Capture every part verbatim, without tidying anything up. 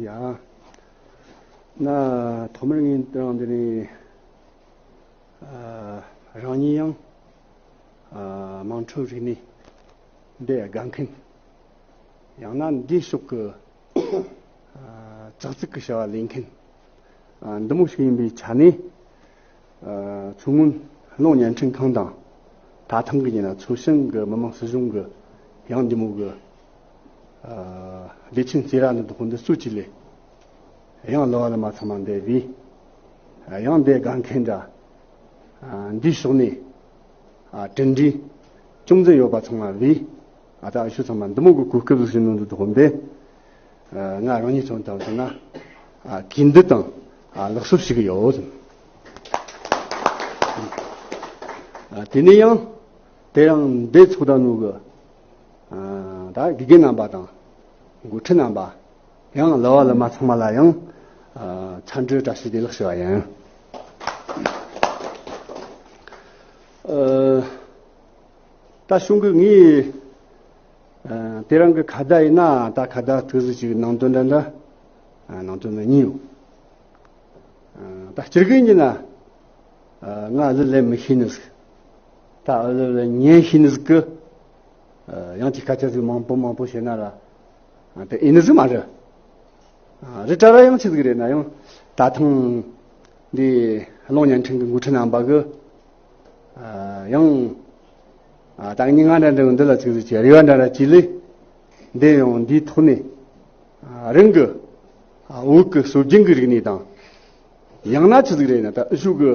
ཡ། ན་ཐོག་མར་ངས་རང་འདི་ནས་ཨ་རང་ཉིད་ཡང་ཨ་དམངས་ཁྲོད་རིག་གནས་འདི་དགའ་མཁན། ཡང་ན་འདིའི་ཕྱོགས་ཀྱི་ཨ་ཙག་ཙིག་གི་བྱ་བ་ལས་མཁན། ཨ་འདི་མོ་ཞིག་ཡིན་པའི་ཆ་ནས། ཨ་མཚོ་སྔོན་ཀློང་བརྙན་འཕྲིན་ཁང་དང་། ད་ཐེངས་ཀྱི་ཉིན་ན་མཚོ་བྱང་གི་མི་དམངས་སྲིད་གཞུང་གི་ཡང་འདི་མོ་གི་ཨ་བདེ་ཆེན་རྩེ་ར་ནི་འདུག་འདི་གཙོ་ཆེ་ལས། ཡང་གླུ་བ་གླུ་མ་ཚང་མ་འདས་པས། ཨ་ཡང་འདས་དགའ་མཁན་འདྲ། ཨ་འདིའི་ཕྱོགས་ནས་ཨ་གྲུབ་འབྲས་ཅུང་ཟད་ཡོད་པ་ཚང་མ་བས། ཨ་ད་ཨ་ཤུ་ཚང་མ་འདི་མོ་གི་གོ་སྐབས་ཟིག་བྱིན་ནོ་འདི་ཐོག་འདི། ཨ་ང་རང་ཉིད་ཚོ་དང་ཚོ་ན། ཨ་གུས་འདུད་དང་ཨ་ལག་བསུབ་ཞུ་གི་ཡོད་ཟིན། ཨ་དེ་ནས་ཡང་དེ་རིང་འདི་ཚོགས་བསྡད་ནོ་གི་ཨ་ད་དགེ་རྒན་རྣམ་པ་དང་འགོ་ཁྲིད་རྣམ་པ། ཡང་གླུ་བ་གླུ་མ་ཚང་མ་ལ་ཡང་ཨ་འཚམས་འདྲི་བཀྲ་ཤིས་བདེ་ལེགས་ཞུ་བ་ཡིན། ཨ་ད་གཞུག་གི་ངས་ཨ་དེ་རིང་གི་ཁ་བརྡ་ཡིན་ན། ད་ཁ་བརྡ་ཐུགས་གཟིགས་ཅིག་ནང་དོན་འདྲ་འདྲ་ཨ་ནང་དོན་འདྲ་གཉིས་ཡོད། ཨ་ད་སྤྱིར་གི་ཡིན་ན། ཨ་ང་གླུ་ལེན་མི་ཤེས་ནི་ཟིག་ད་གླུ་ལེན་ཉན་ཤེས་ནི་ཟིག་གི་ཨ་ཡང་ཅིག་སྐད་ཆ་ཟིག་མང་པོ་མང་པོ་བཤད་ན་ར། ཨ་དེ་ཨེ་ནི་ཟིག་མ་རེད། ཨ་རི་ཏྲ་ར་ཡང་ཆི་ཟིག་རེད་ན་ཡང་། ད་ཐེངས་འདི་ཀློང་བརྙན་འཕྲིན་གྱི་འགོ་ཁྲིད་རྣམ་པ་གི་ཨ་ཡང་ཨ་ད་ཉིན་ང་འདྲ་འདྲ་འདི་ལ་ཆི་ཟིག་ཅིག་རེ་བ་འདྲ་འདྲ་ཅིག་ལས། འདི་ཡང་འདིའི་ཐོག་ནས་ཨ་རང་གི་ཨ་བོད་ཀྱི་སྲོལ་རྒྱུན་གྱི་རིག་གནས་དང་། ཡང་ན་ཆི་ཟིག་རེད་ན་ད་ཨ་ཤུ་གི་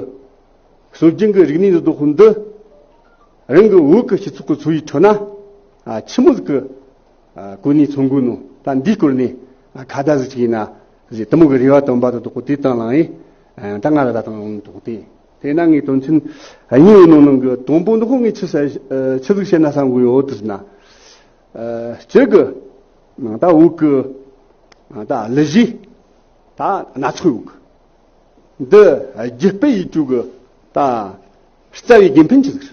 སྲོལ་རྒྱུན་གྱི་རིག་གནས་འདི་དག་འདི་རང་གི་བོད་ཀྱི་སྤྱི་ཚོགས་ཀྱི་འཚོ་བའི་ཁྲོད་ན་ཨ་ཆི་མོ་ཟིག་གི་ཨ་གོ་གནས་མཚོན་དགོས་ནོ། ད་འདིའི་སྐོར་ནས་ཨ་ཁ་བརྡ་ཟིག་ཅིག་ཡིན་ན་ཟེར། དེ་མོ་གི་རེ་བ་བཏོན་པ་དང་དོག་གོ་དེ་དང་བླངས་ཡིན། ཨ་ད་ང་ར་ད་དང་ཡོང་དོག་དེ། དེས་ན་ངའི་དོན་ཚན་གཉིས་ཡོད་ནོ་ནང་གི་དང་པོ་འདི་ཁོ་ངས་ཆི་ཟེར་ཨ་ཆི་ཟིག་བཤད་ན་བསམ་གི་ཡོད་དེ་ཟེར་ན། ཨ་སྤྱིར་གི་ད་བོད་གི་ད་གླུ་གཞས་ད་སྣ་ཚོགས་ཡོད་གི། འདི་རྒྱུད་སྤེལ་ཡེད་རྒྱུ་གི་ད་རྩ་བའི་དགེ་ཕན་ཆི་ཟིག་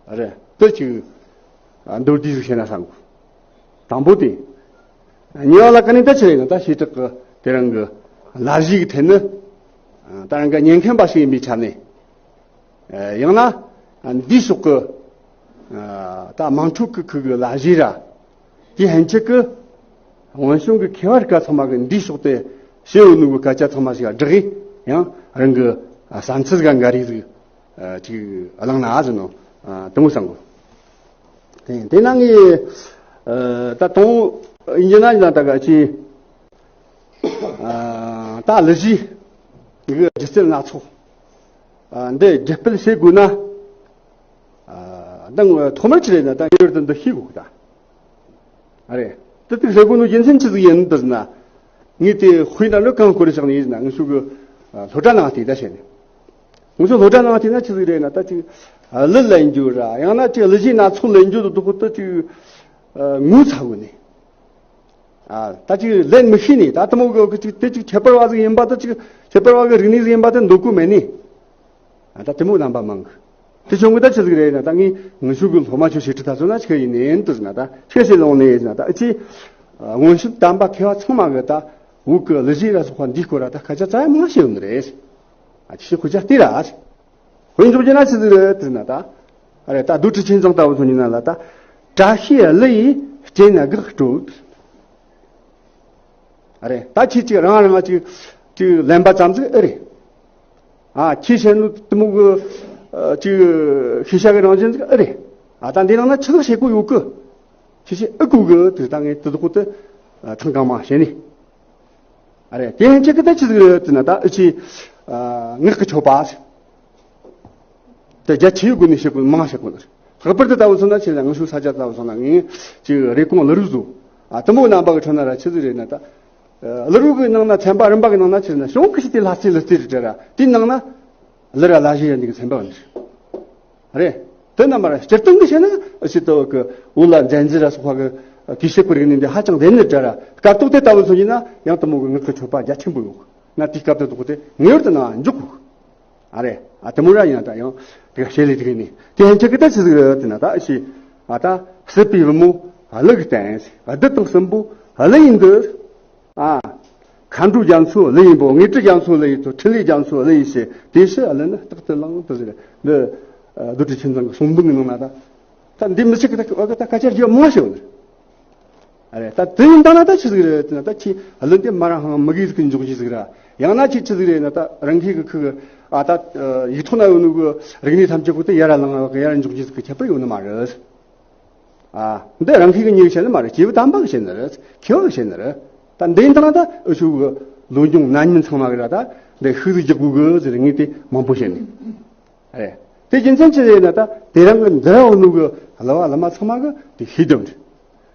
རེད། དེ་ཅིག་མདོར་བསྡུས་ཟིག་བཤད་ན་བསམ་གི། དང་པོ་དེ། གཉིས་པ་ལ་ག་ནས་ད་ཆི་རེད་ན། ད་ཞེ་དྲག་གི་དེ་རིང་གི་གླུ་གཞས་གི་ཐད་ནི་ད་རང་ག་ཉན་མཁན་པ་ཞིག་ཡིན་པའི་ཆ་ནས། ཡང་ན་འདིའི་ཕྱོགས་ཀྱི་ད་དམངས་ཁྲོད་ཀྱི་ཁུལ་གྱི་གླུ་གཞས་ར། དེ་ཕན་ཆད་ཀྱི་སྔོན་བྱུང་གི་མཁས་པ་རིགས་ཚང་མ་གི་འདིའི་ཕྱོགས་དེ་བཤད་ཡོད་ནོ་གི་སྐད་ཆ་ཚང་མ་ཞིག་བསྒྲགས་ཡིན། ཡང་རང་གི་བསམ་ཚུལ་ག་འགའ་རེ་ཟིག་ཅིག་བླངས་ན་ཟེར་ནོ། དེ་མོ་བསམ་གི། དེ་དེ་ན་ངས་ད་དང་ཡིན་གྱི་ན་ཡིན་ན་ད་ག་ཅི། ད་གླུ་གཞས་གི་སྒྱུ་རྩལ་སྣ་ཚོགས་འདི་རྒྱུད་སྤེལ་བྱེད་དགོས་ན། ད་ཐོག་མར་ཆི་རེད་ན། ད་ངེས་པར་དུ་འདི་ཤེས་དགོས་གི་ད། ཨ་རེད། དེ་དུས་ཟེར་གོ་ནོ་རྒྱུ་མཚན་ཆི་ཟིག་ཡིན་འདི་ཟེར་ན། ངས་དེ་དཔེ་འདྲ་ལོ་གང་སྐོར་བཞག་ནས་ཡིན་ན། ངེད་ཚོ་གི་སློབ་གྲྭ་ནང་དེ་ད་བཤད་ནས། ངེད་ཚོ་སློབ་གྲྭ་ནང་དེ་ན་ཆི་ཟིག་རེད་ན། ད་ཅིག་གླུ་ལེན་རྒྱུ་ར། ཡང་ན་ཅིག་གླུ་གཞས་སྣ་ཚོགས་ལེན་རྒྱུ་དུ་དུ་ཁོ་ད་ཅིག་ངོ་ཚ་གོ་ནས། ཨ་ད་ཅིག་ལེན་མི་ཤེས་ནས། ད་དེ་མོ་གི་ཅིག་དེ་ཅིག་ཁྱད་པར་བ་ཟིག་ཡིན་པ། ད་ཅིག་ཁྱད་པར་བ་གི་རིག་གནས་ཟིག་ཡིན་པ་དེ་འདོད་གོ་མེད་ནས། ཨ་ད་དེ་མོ་རྣམ་པ་མང་གི། དེ་བྱུང་གི་ད་ཆི་ཟིག་རེད་ན། ད་ངས་ངེད་ཚོ་གི་སློབ་མ་ཆོ་ཞིག་ཁྲིད་ད་ཚོ་ན་ཆི་གི་ཡིན་ནས་འདི་ཟེར་ན། ད་ཆི་ཟེར་ལོང་ནས་ཟེར་ན། ད་ཨ་ཅི་སྔོན་བྱོན་དམ་པ་མཁས་པ་ཚང་མ་གི་ད་བོད་གི་གླུ་གཞས་ལ་སོགས་པ་འདིའི་སྐོར་ར་ད་སྐད་ཆ་རྩ་ཡ་མང་བཤད་ཡོད་ནི་རེད། ཨ་ཅི་ཤི་ཁོ་ཅག་དེ་ར། དཔེ་འཇོག་རྒྱུ་ན་ཆི་ཟིག་རེད་ཟེར་ན། ད་ཨ་རེད། ད་རྡོ་གྲུབ་ཆེན་ཚང་ལྟ་བུ་ཚོ་ཡིན་ན་ལ། ད་བཀྲ་ཤིས་གླུ་ཡིས་སྤྲིན་ནག་དགག་སྤྲོད། ཨ་རེད། ད་ཁྱེད་ཅིག་རང་རང་ཅིག་ཅིག་ལེན་པ་ཙམ་ཟིག་ཨེ་རེད། ཨ་ཁྱེད་བཤད་ནོ་དེ་མོ་གི་ཅིག་ཤེས་བྱ་གི་རང་བཞིན་ཟིག་ཨེ་རེད། ཨ་ད་འདི་ནང་ན་ཆི་ཟིག་བཤད་གོ་ཡོད་གི། ཁྱེད་ཤེས་ཨེ་གོ་གི། དེ་ད་ངས་དེ་དག་གོ་དེ་ཐེངས་གང་མང་བཤད་ནས། ཨ་རེད། དེ་ཡང་ཁྱེད་ཀྱི་ད་ཆི་ཟིག་རེད་ཟེར་ན། ད་ཨ་ཅི་ངག་གི་མཆོད་པ་ཟེར། དེ་རྒྱ་ཆེའི་སྒོ་ནས་བཤད་དགོས། མང་བཤད་དགོས་ནི་རེད། ལྷག་པར་དུ་ལྟ་བུ་སོང་ན་ཆི་ཟེར་ན། ངེད་ཚོ་ས་ཆ་ལྟ་བུ་སོང་ན་ངས་ཅིག་རེབ་གོང་གླུ་རིག་བཟོ། ཨ་དེ་མོ་རྣམ་པ་གི་ཁྲོད་ན་ར་ཆི་ཟིག་རེད་ན། ད་གླུ་རིག་གི་ནང་ན་ཚན་པ་རིམ་པ་གི་ནང་ན་ཆི་ཟེར་ན། ཞོགས་ཀི་ཞིག་དེ་ལྷ་རྩེ་ལུ་རྩེ་རེད་དྲ་ར། དེའི་ནང་ན་གླུ་ར་གླུ་གཞས་ཡིན་གི་ཚན་པ་ཡིན་རེད། རེད། དེ་རྣམ་པ་ར་སྤྱིར་བཏང་གི་བཤད་ན། ཨ་ཅི་ཏོ་གི་བོད་ལ་མཛན་བརྗིད་ར་སོགས་པ་གི་གུས་ཞབས་ཀྱི་རིག་གནས་འདི་ཧ་ཅང་ལྡན་ནི་དྲ་ར། སྐབས་ཐོག་དེ་ལྟ་བུ་སོང་ཡིན་ན་ཡང་དེ་མོ་གི་ངག་གི་མཆོད་པ་རྒྱ་ཆེན་པོ་ཡོད། ང་དེའི་སྐབས་དེ་དོག་དེ་ངེས་པར་དུ་ནང་འཇུག་དགོས། ཨ་རེད། ཨ་དེ་མོ་ར་ཡིན་ན་ད་ཡང་དེ་ག་བཤད་ལས་དེ་གི་ནི་དེ་ཧན་ཆད་གི་ད་ཆི་ཟིག་རེད་ཟེར་ན། ད་ཨ་ཅི་ཨ་ད་སྲིད་པའི་བུ་མོ་གླུ་གི་བསྟན། བདུད་དང་སྲིན་པོ་གླུ་ཡི་འདུལ། ཨ། མཁའ་འགྲོའི་རྒྱ་མཚོ་གླུ་ཡིན་པོ། དངོས་གྲུབ་རྒྱ་མཚོ་གླུ་ཡིན་ཚོ། ཕྲིན་ལས་རྒྱ་མཚོ་གླུ་ཡིན་ཞེས། དེ་ཕྱིར་གླུ་ནི་རྟག་ཏུ་བླང་དུ་ཟེར། འདི་རྡོ་རྗེ་ཆོས་འཛིན་གྱི་གསུང་འབུམ་གྱི་ནང་ན་ད། ད་འདི་མི་ཚིག་གི་ད་ད་སྐད་ཆ་རྒྱུ་མང་ཞིག་ཡོད། ཨ་རེད། ད་དེ་ཡིན་ད་ན་ད་ཆི་ཟིག་རེད་ཟེར་ན། ད་ཁྱི་གླུ་འདི་མ་ར་ཧང་མི་གི་ཟིག་གི་འཇོག་གི་ཟིག་ར། ཡང་ན་ཁྱི་ཆི་ཟིག་རེད་ན། ད་རང་གི་གི་ཁུ་གི་ཨ་ད་ཡིག་ཐོག་ན་ཡོད་ནོ་གི་རིག་གནས་ཐམས་ཅད་ཀོ་དེ་ཡར་ལངས་གི་ཡར་འཇོག་གི་ཟིག་གི་ཁྱད་པར་ཡོད་ནི་མ་རེད། ཨ། འདི་རང་གི་གི་ཉེ་བཤད་ནི་མ་རེད། སྐྱེས་བུ་དམ་པ་གི་བཤད་ནི་རེད། མཁས་པ་གི་བཤད་ནི་རེད། ད་འདི་ཡིན་ད་ན་ད་འུ་ཆོ་གི་ལོ་ཆུང་ན་ཉིན་ཚང་མ་གི་ར་ད་འདི་ཤུགས་ཟིག་རྒྱག་དགོས་གི་ཟེར་ངས་དེ་མང་པོ་བཤད་ནི། རེད། དེ་རྒྱུ་མཚན་ཅི་རེད་ན། ད་དེ་རང་གི་འདི་ར་འོ་ནུ་གི་གླུ་བ་གླུ་མ་ཚང་མ་གི་དེ་ཤེས་ལྡན་རེད།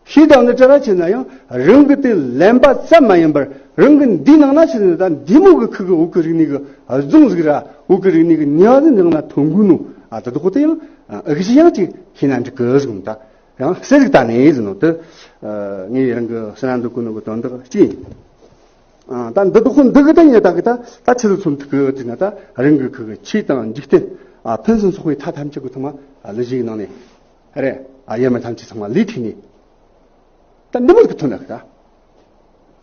ཤེས་ལྡན་ནི་ཅི་ར་ཆེ་ན་ཡང་རང་གི་དེ་ལེན་པ་ཙམ་མ་ཡིན་པར། རང་གི་འདི་ནང་ན་ཆེ་ན་ད་འདི་མོ་གི་ཁུ་གི་བོད་གི་རིག་གནས་གི་གཟུངས་ཟིག་ར། བོད་གི་རིག་གནས་གི་ནུས་པ་ནང་ན་ཐོན་གོ་ནོ། ཨ། ད་དུ་ཁོ་དེ་ཡང་ཨ་གཞི་ཡང་ཅིག་ཤེས་ན་འགྲིག་གི་ཟེར་གོ་ནོ། ད་ཡང་གསེར་ཟིག་ད་ནས་ཟེར་ནོ་དེ་ངས་རང་གི་སེམས་ན་འདུག་གོ་ནོ་གི་དོན་དག་གཅིག་ཡིན། ཨ། ད་འདི་དག་ཁོ་འདི་གི་ད་ཉེ་ད་གི་ད་ད་ཆི་ཟིག་མཚོན་ཐུབ་གི་ཟེར་ན། ད་རང་གི་ཁུ་གི་ཆོས་དང་འཇིག་རྟེན། ཨ། ཕུན་སུམ་ཚོགས་པའི་མཐའ་ཐམས་ཅད་གི་ཐོག་མ། ཨ། གླུ་གཞས་གི་ནང་ནས། རེད། ཨ། ཡེ་མ་ཐམས་ཅད་ཚང་མ་ལས་ཐུག་ནས། ད་འདི་མོ་གི་ཐོན་ན་གི་ད།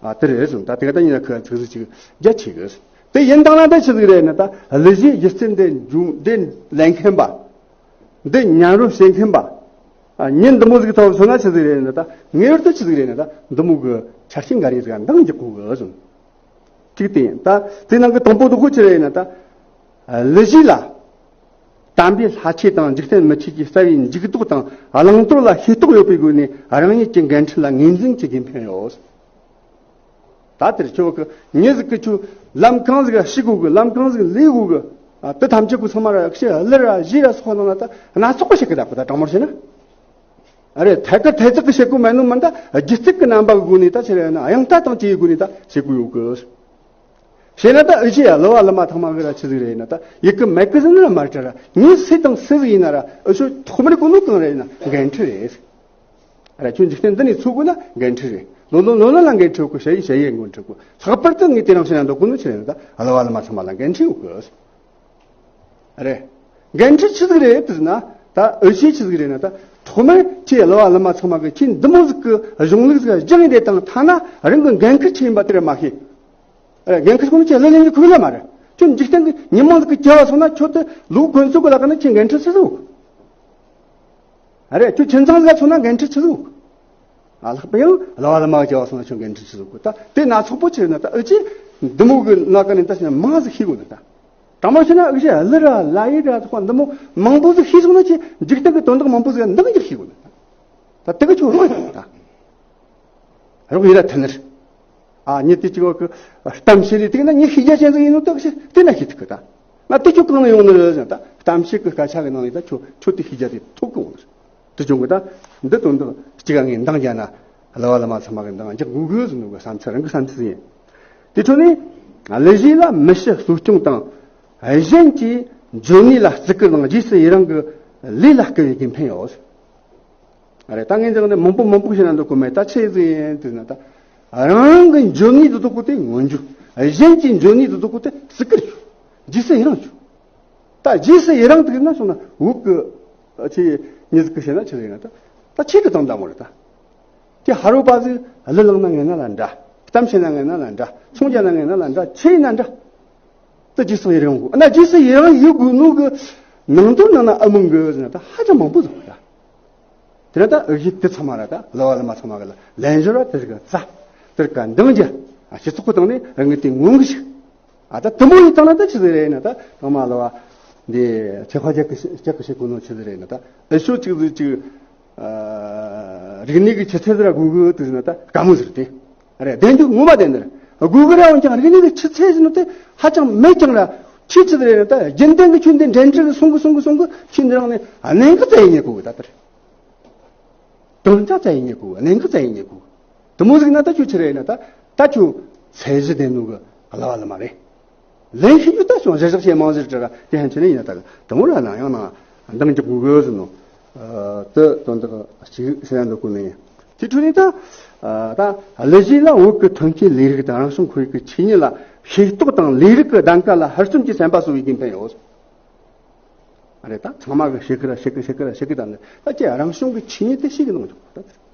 ཨ། དེ་རེད་ཟེར། ད་དེ་ག་ད་ཉེ་ན་ཁུ་ཚིག་ཟིག་ཅིག་རྒྱ་ཆེ་གི་ཟེར། དེ་ཡིན་ད་ན་ད་ཆི་ཟིག་རེད་ན། ད་གླུ་གཞས་སྒྱུ་རྩལ་འདི་འཇུ་འདི་ལེན་མཁན་པ། འདི་ཉམས་རོགས་བྱེད་མཁན་པ། ཨ། ཉིན་འདི་མོ་ཟིག་ཐོག་སོང་ན་ཆི་ཟིག་རེད་ན། ད་ངེས་པར་དུ་ཆི་ཟིག་རེད་ན། ད་འདི་མོ་གི་ཆ་རྐྱེན་འགའ་རེ་ཟིག་འདང་རྒྱག་དགོས་གི་ཟེར། གཅིག་དེ་ཡིན། ད་དེ་ནང་གི་དང་པོ་དེ་ཁོ་ཆི་རེད་ན། ད་གླུ་གཞས་ལ་དམ་པའི་ལྷ་ཆོས་དང་འཇིག་རྟེན་མི་ཆོས་ཀྱི་རྩ་བའི་འཇུག་ལྡོག་དང་བླང་དོར་ལ་ཤེས་རྟོགས་ཡོད་པའི་སྒོ་ནས། རང་ཉིད་ཀྱི་འགན་འཁྲི་ལ་ངོས་འཛིན་བྱེད་དགོས་ཕན་ཡོད། ད་དེར་ཁྱོད་ཀྱི་མྱི་ཟིག་གི་ཁྱོད་ལམ་གང་ཟིག་ཤེས་དགོས་གི། ལམ་གང་ཟིག་ལས་དགོས་གི། ཨ། དེ་ཐམས་ཅད་ཀྱི་ཚང་མ་ར་ཤེས། གླུ་ར་གཞས་ར་སོགས་ནང་ལ་ད་སྣ་ཚོགས་པ་ཤེས་གི། ད་ཁོ་ད་དྲང་མོར་བཤད་ན། ཨ་རེ། ཐད་ཀར་ཐད་ཚག་གི་བྱེད་སྒོ་མེད་ནོ་མིན། ད་སྒྱུ་རྩལ་གི་རྣམ་པ་གི་སྒོ་ནས་ད་ཆི་རེད་ན། དབྱངས་རྟ་དང་བཅས་པའི་སྒོ་ནས་ད་བྱེད་དགོས་ཡོད་གི། བྱས་ན་ད་འུ་ཆོ་ཡ་གླུ་བ་གླུ་མ་ཚང་མ་གི་ར་ཆི་ཟིག་རེད་ན། ད་ཡི་གེ་མེད་གི་ཟེར་ན་མ་རེད་ར། མྱི་སུ་དང་སུ་ཟིག་ཡིན་ན་ར། འུ་ཆོ་ཐོག་མར་གོ་ནོ་གང་རེད་ན་འགན་འཁྲི་རེད། ཨ་ར། ཁྱོད་འཇིག་རྟེན་འདི་ནས་འཚོ་དགོས་ན་འགན་འཁྲི་རེད། ལོ་ལོ་ལོ་ལོ་ལ་འགན་འཁྲི་ཡོད་གི། ཞ་ཡི་ཞ་ཡི་འགན་འཁྲི་དགོས། ལྷག་པར་དུ་ངས་དེ་རིང་བཤད་ན་འདོད་གོ་ནོ་ཆི་རེད་ན། ད་གླུ་བ་གླུ་མ་ཚང་མ་ལ་འགན་འཁྲི་ཡོད་གི། རེད། འགན་འཁྲི་ཆི་ཟིག་རེད་ཟེར་ན། ད་འུ་ཆོས་ཆི་ཟིག་རེད་ན། ད་ཐོག་མར་ཁྱེད་གླུ་བ་གླུ་མ་ཚང་མ་གི་ཁྱེད་འདི་མོ་ཟིག་གི་གཞུང་ལུགས་ཟིག་སྦྱངས་ཡིན་དེ་དང་ཐ་ན་རང་གི་འགན་ཁུར་ཆེ་ཡིན་པ་དེ་ར་མ་ཤེས། རེད། འགན་ཁུར་ཁོ་ན་ཁྱེད་གླུ་ལེན་གྱི་ཁུག་ལ་མ་རེད། ཁྱོད་འཇིག་རྟེན་གྱི་ཉིན་མོ་ཟིག་གི་སྐྱེ་བ་སོང་ན་ཁྱོད་དེ་ལུག་གོན་ཚུགས་གི་ལ་ཀ་ན་ཁྱེད་འགན་འཁྲི་ཆི་ཟིག་ཡོད། རེད། ཁྱོད་ཁྱིམ་ཚང་ལ་སོང་ན་འགན་འཁྲི་ཆི་ཟིག་ཡོད། ཨ། ལྷག་པར་ཡང་གླུ་བ་གླུ་མ་སྐྱེ་བ་སོང་ན་ཁྱོད་འགན་འཁྲི་ཆི་ཟིག་དགོས། ད་དེ་སྣ་ཚོགས་པོ་ཆེ་ན། ད་འུ་ཆོས་འདི་མོ་གི་ནང་ཀ་ནས་ད་ཕྱིན་ན་མང་ཟིག་ཤེས་དགོས་ན། ད་དྲང་མོ་བཤད་ན་འུ་ཆོས་གླུ་ར་གླུ་ཡིག་ར་ཚོགས་པ་འདི་མོ་མང་པོ་ཟིག་ཤེས་སོང་ན། ཁྱེད་འཇིག་རྟེན་གི་དོན་དག་མང་པོ་ཟིག་འདང་རྒྱག་ཤེས་དགོས་ན། ད་དེ་གི་ཁྱོད་རོགས་ཡོད་ད། རོགས་ཡོད་ར་ཐུན་ནར། ཨ། མྱི་དེ་གཅིག་བ་གི་གཏམ་བཤད་ལས་དེ་ན་མྱི་ཤེས་རྒྱ་ཅན་ཟིག་ཡིན་ནོ་ད་ཤེས། དེ་ན་ཤེས་ཐུབ་གི་ད། ང་དེ་ཁྱོད་གང་ནས་ཡོང་ནི་རེད་ཟེར་ན། ད་གཏམ་བཤད་གི་སྐད་ཆ་གི་ནང་ནས་ད་ཁྱོད་ཁྱོད་དེ་ཤེས་རྒྱ་དེ་ཐོབ་གི་འོང་ནི་རེད། དེ་བྱུང་གི་ད་འདི་དོན་དག་གཅིག་ག་ངས་འདང་རྒྱག་ན། གླུ་བ་གླུ་མ་ཚང་མ་གི་འདང་རྒྱག་དགོས་གི་ཟེར་ནོ་གི་བསམ་ཚུལ། རང་གི་བསམ་ཚུལ་ཡིན། དེ་འཕྲོ་ནས་གླུ་གཞས་ལ་མི་གཤིས་གསོ་སྐྱོང་དང་། གཞན་གྱི་འཇོན་ནུས་ལ་བརྩི་བཀུར་དང་། རྗེས་སུ་ཡི་རང་གི་ལས་ལ་བསྐུལ་བའི་དགེ་ཕན་ཡོད། ཨ་རེ། ད་ངས་འདི་ནས་མང་པོ་མང་པོ་བཤད་ན་འདོད་གོ་མེད། ད་ཆི་ཟིག་ཡིན་ཟེར་ན། ད་རང་གི་འཇོན་ནུས་དེ་དག་གོ་དེ་མངོན་འཇོག། གཞན་གྱི་འཇོན་ནུས་དེ་དག་གོ་དེ་བརྩི་བཀུར་ཞུ། རྗེས་སུ་ཡི་རང་ཞུ། ད་རྗེས་སུ་ཡི་རང་དེ་ན་སོང་ན་བོད་གི་ཆི་མྱི་ཟིག་གི་བཤད་ན་ཆི་ཟིག་ཡིན་ན། ད་ད་ཆེད་དུ་དང་འདྲ་མོ་རེད་ད། དེ་ཧ་རོ་པ་ཟིག་གླུ་བླངས་ན་ངན་ན་ལ་འདྲ། གཏམ་བཤད་ན་ངན་ན་ལ་འདྲ། ཚོང་རྒྱག་ན་ངན་ན་ལ་འདྲ། ཆི་ཡིན་ན་འདྲ། ད་རྗེས་སུ་ཡི་རང་དགོས། ན་རྗེས་སུ་ཡི་རང་ཡོད་དགོས་ནོ་གི་ནང་དོན་ནང་ན་ཨ་མོ་གི་ཟེར་ན་ད་ཧ་ཅང་མང་པོ་ཟིག་ཡོད་ད། དེ་ན་ད་འུ་ཆོས་དེ་ཚང་མ་ར་ད་གླུ་བ་གླུ་མ་ཚང་མ་གི་ལ་ལན་འབྱོར་བ་དེ་རིགས་རྩ་དེ་རིགས་འདང་རྒྱག། ཨ། སྤྱི་ཚོགས་གི་སྟེང་ནས་རང་གི་དེ་མངོན་གི་ཞིག། ཨ། ད་དེ་མོ་ཡིན་ཙང་ན་ད་ཆི་ཟིག་རེད་ན། ད་ཚང་མ་གླུ་བ་འདི་ཚེ་དཔག་རྒྱག་གི་རྒྱག་གི་བྱེད་དགོས་ནོ་ཆི་ཟིག་རེད་ན། ད་འུ་ཆོ་གཅིག་ཟིག་གཅིག་ཨ། རིག་གནས་ཀྱི་ཆུ་ཚད་ཟིག་ར་དགོས་གི་དེ་ཟེར་ན་ད་དཀའ་མོ་ཟིག་རེད་དེ། ཨ་རེད། བདེན་རྒྱུ་ངོ་མ་བདེན་ནི་རེད། དགོས་གི་ར། འོན་ཀྱང་རིག་གནས་ཀྱི་ཆུ་ཚད་ཟེར་ནོ་དེ་ཧ་ཅང་མེད་ཀྱང་ར། ཆི་ཆི་ཟིག་རེད་ན། ད་རྒྱུན་ལྡན་གྱི་ཁྱོད་འདི་འགྲན་བསྡུར་གི་སོང་གི་སོང་གི་སོང་གི་ཁྱོད་འདི་རང་ནས་གནད་འགག་ཙམ་ཡིན་ཉེ་གོ་གི་ད་ལྟར། དོན་རྐྱང་ཙམ་ཡིན་ཉེ་གོ་གི། གནད་འགག་ཙམ་ཡིན་ཉེ་གོ་གི། དེ་མོ་ཟིག་ན་ད་ཁྱོད་ཆི་རེད་ན། ད་ད་ཁྱོད་ཚད་གཞི་ལྡན་ནོ་གི་གླུ་བ་གླུ་མ་རེད། ལན་ཤེས་རྒྱུ་ད་བྱུང་། གཞི་བཞག་བྱས་མང་ཟེར་དྲ་དེ་ཧན་ཆེ་ནས་ཡིན་ན། ད་དེ་མོ་ལ་ན་ཡང་ན་འདང་རྒྱག་དགོས་གི་ཟེར་ནོ། ཨ། དེ་དོན་དག་གཅིག་ཟེར་ཡང་འདོད་གོ་ནི། དེ་འཕྲོ་ནས་ད། ཨ། ད་གླུ་གཞས་ལ་བོད་ཀྱི་ཐོན་སྐྱེད་ལས་རིགས་དང་རང་བྱུང་ཁོར་ཡུག་གི་ཆོས་ཉིད་ལ་ཤེས་རྟོགས་དང་ལས་རིགས་ཀྱི་གདམ་ག་ལ་ཧུར་བརྩོན་གྱིས་སེམས་པ་གསོ་བའི་དགེ་ཕན་ཡོད། ཨ་རེ། ད་ཚང་མ་གི་ཤེས་ཀི་ར་ཤེས་ཀི་ཤེས་ཀི་ར་ཤེས་ཀི་ད་ནི། ད་ཁྱེད་རང་བྱུང་གི་ཆོས་ཉིད་དེ་ཤེས་ཀི་གནང་ཆོག་ད།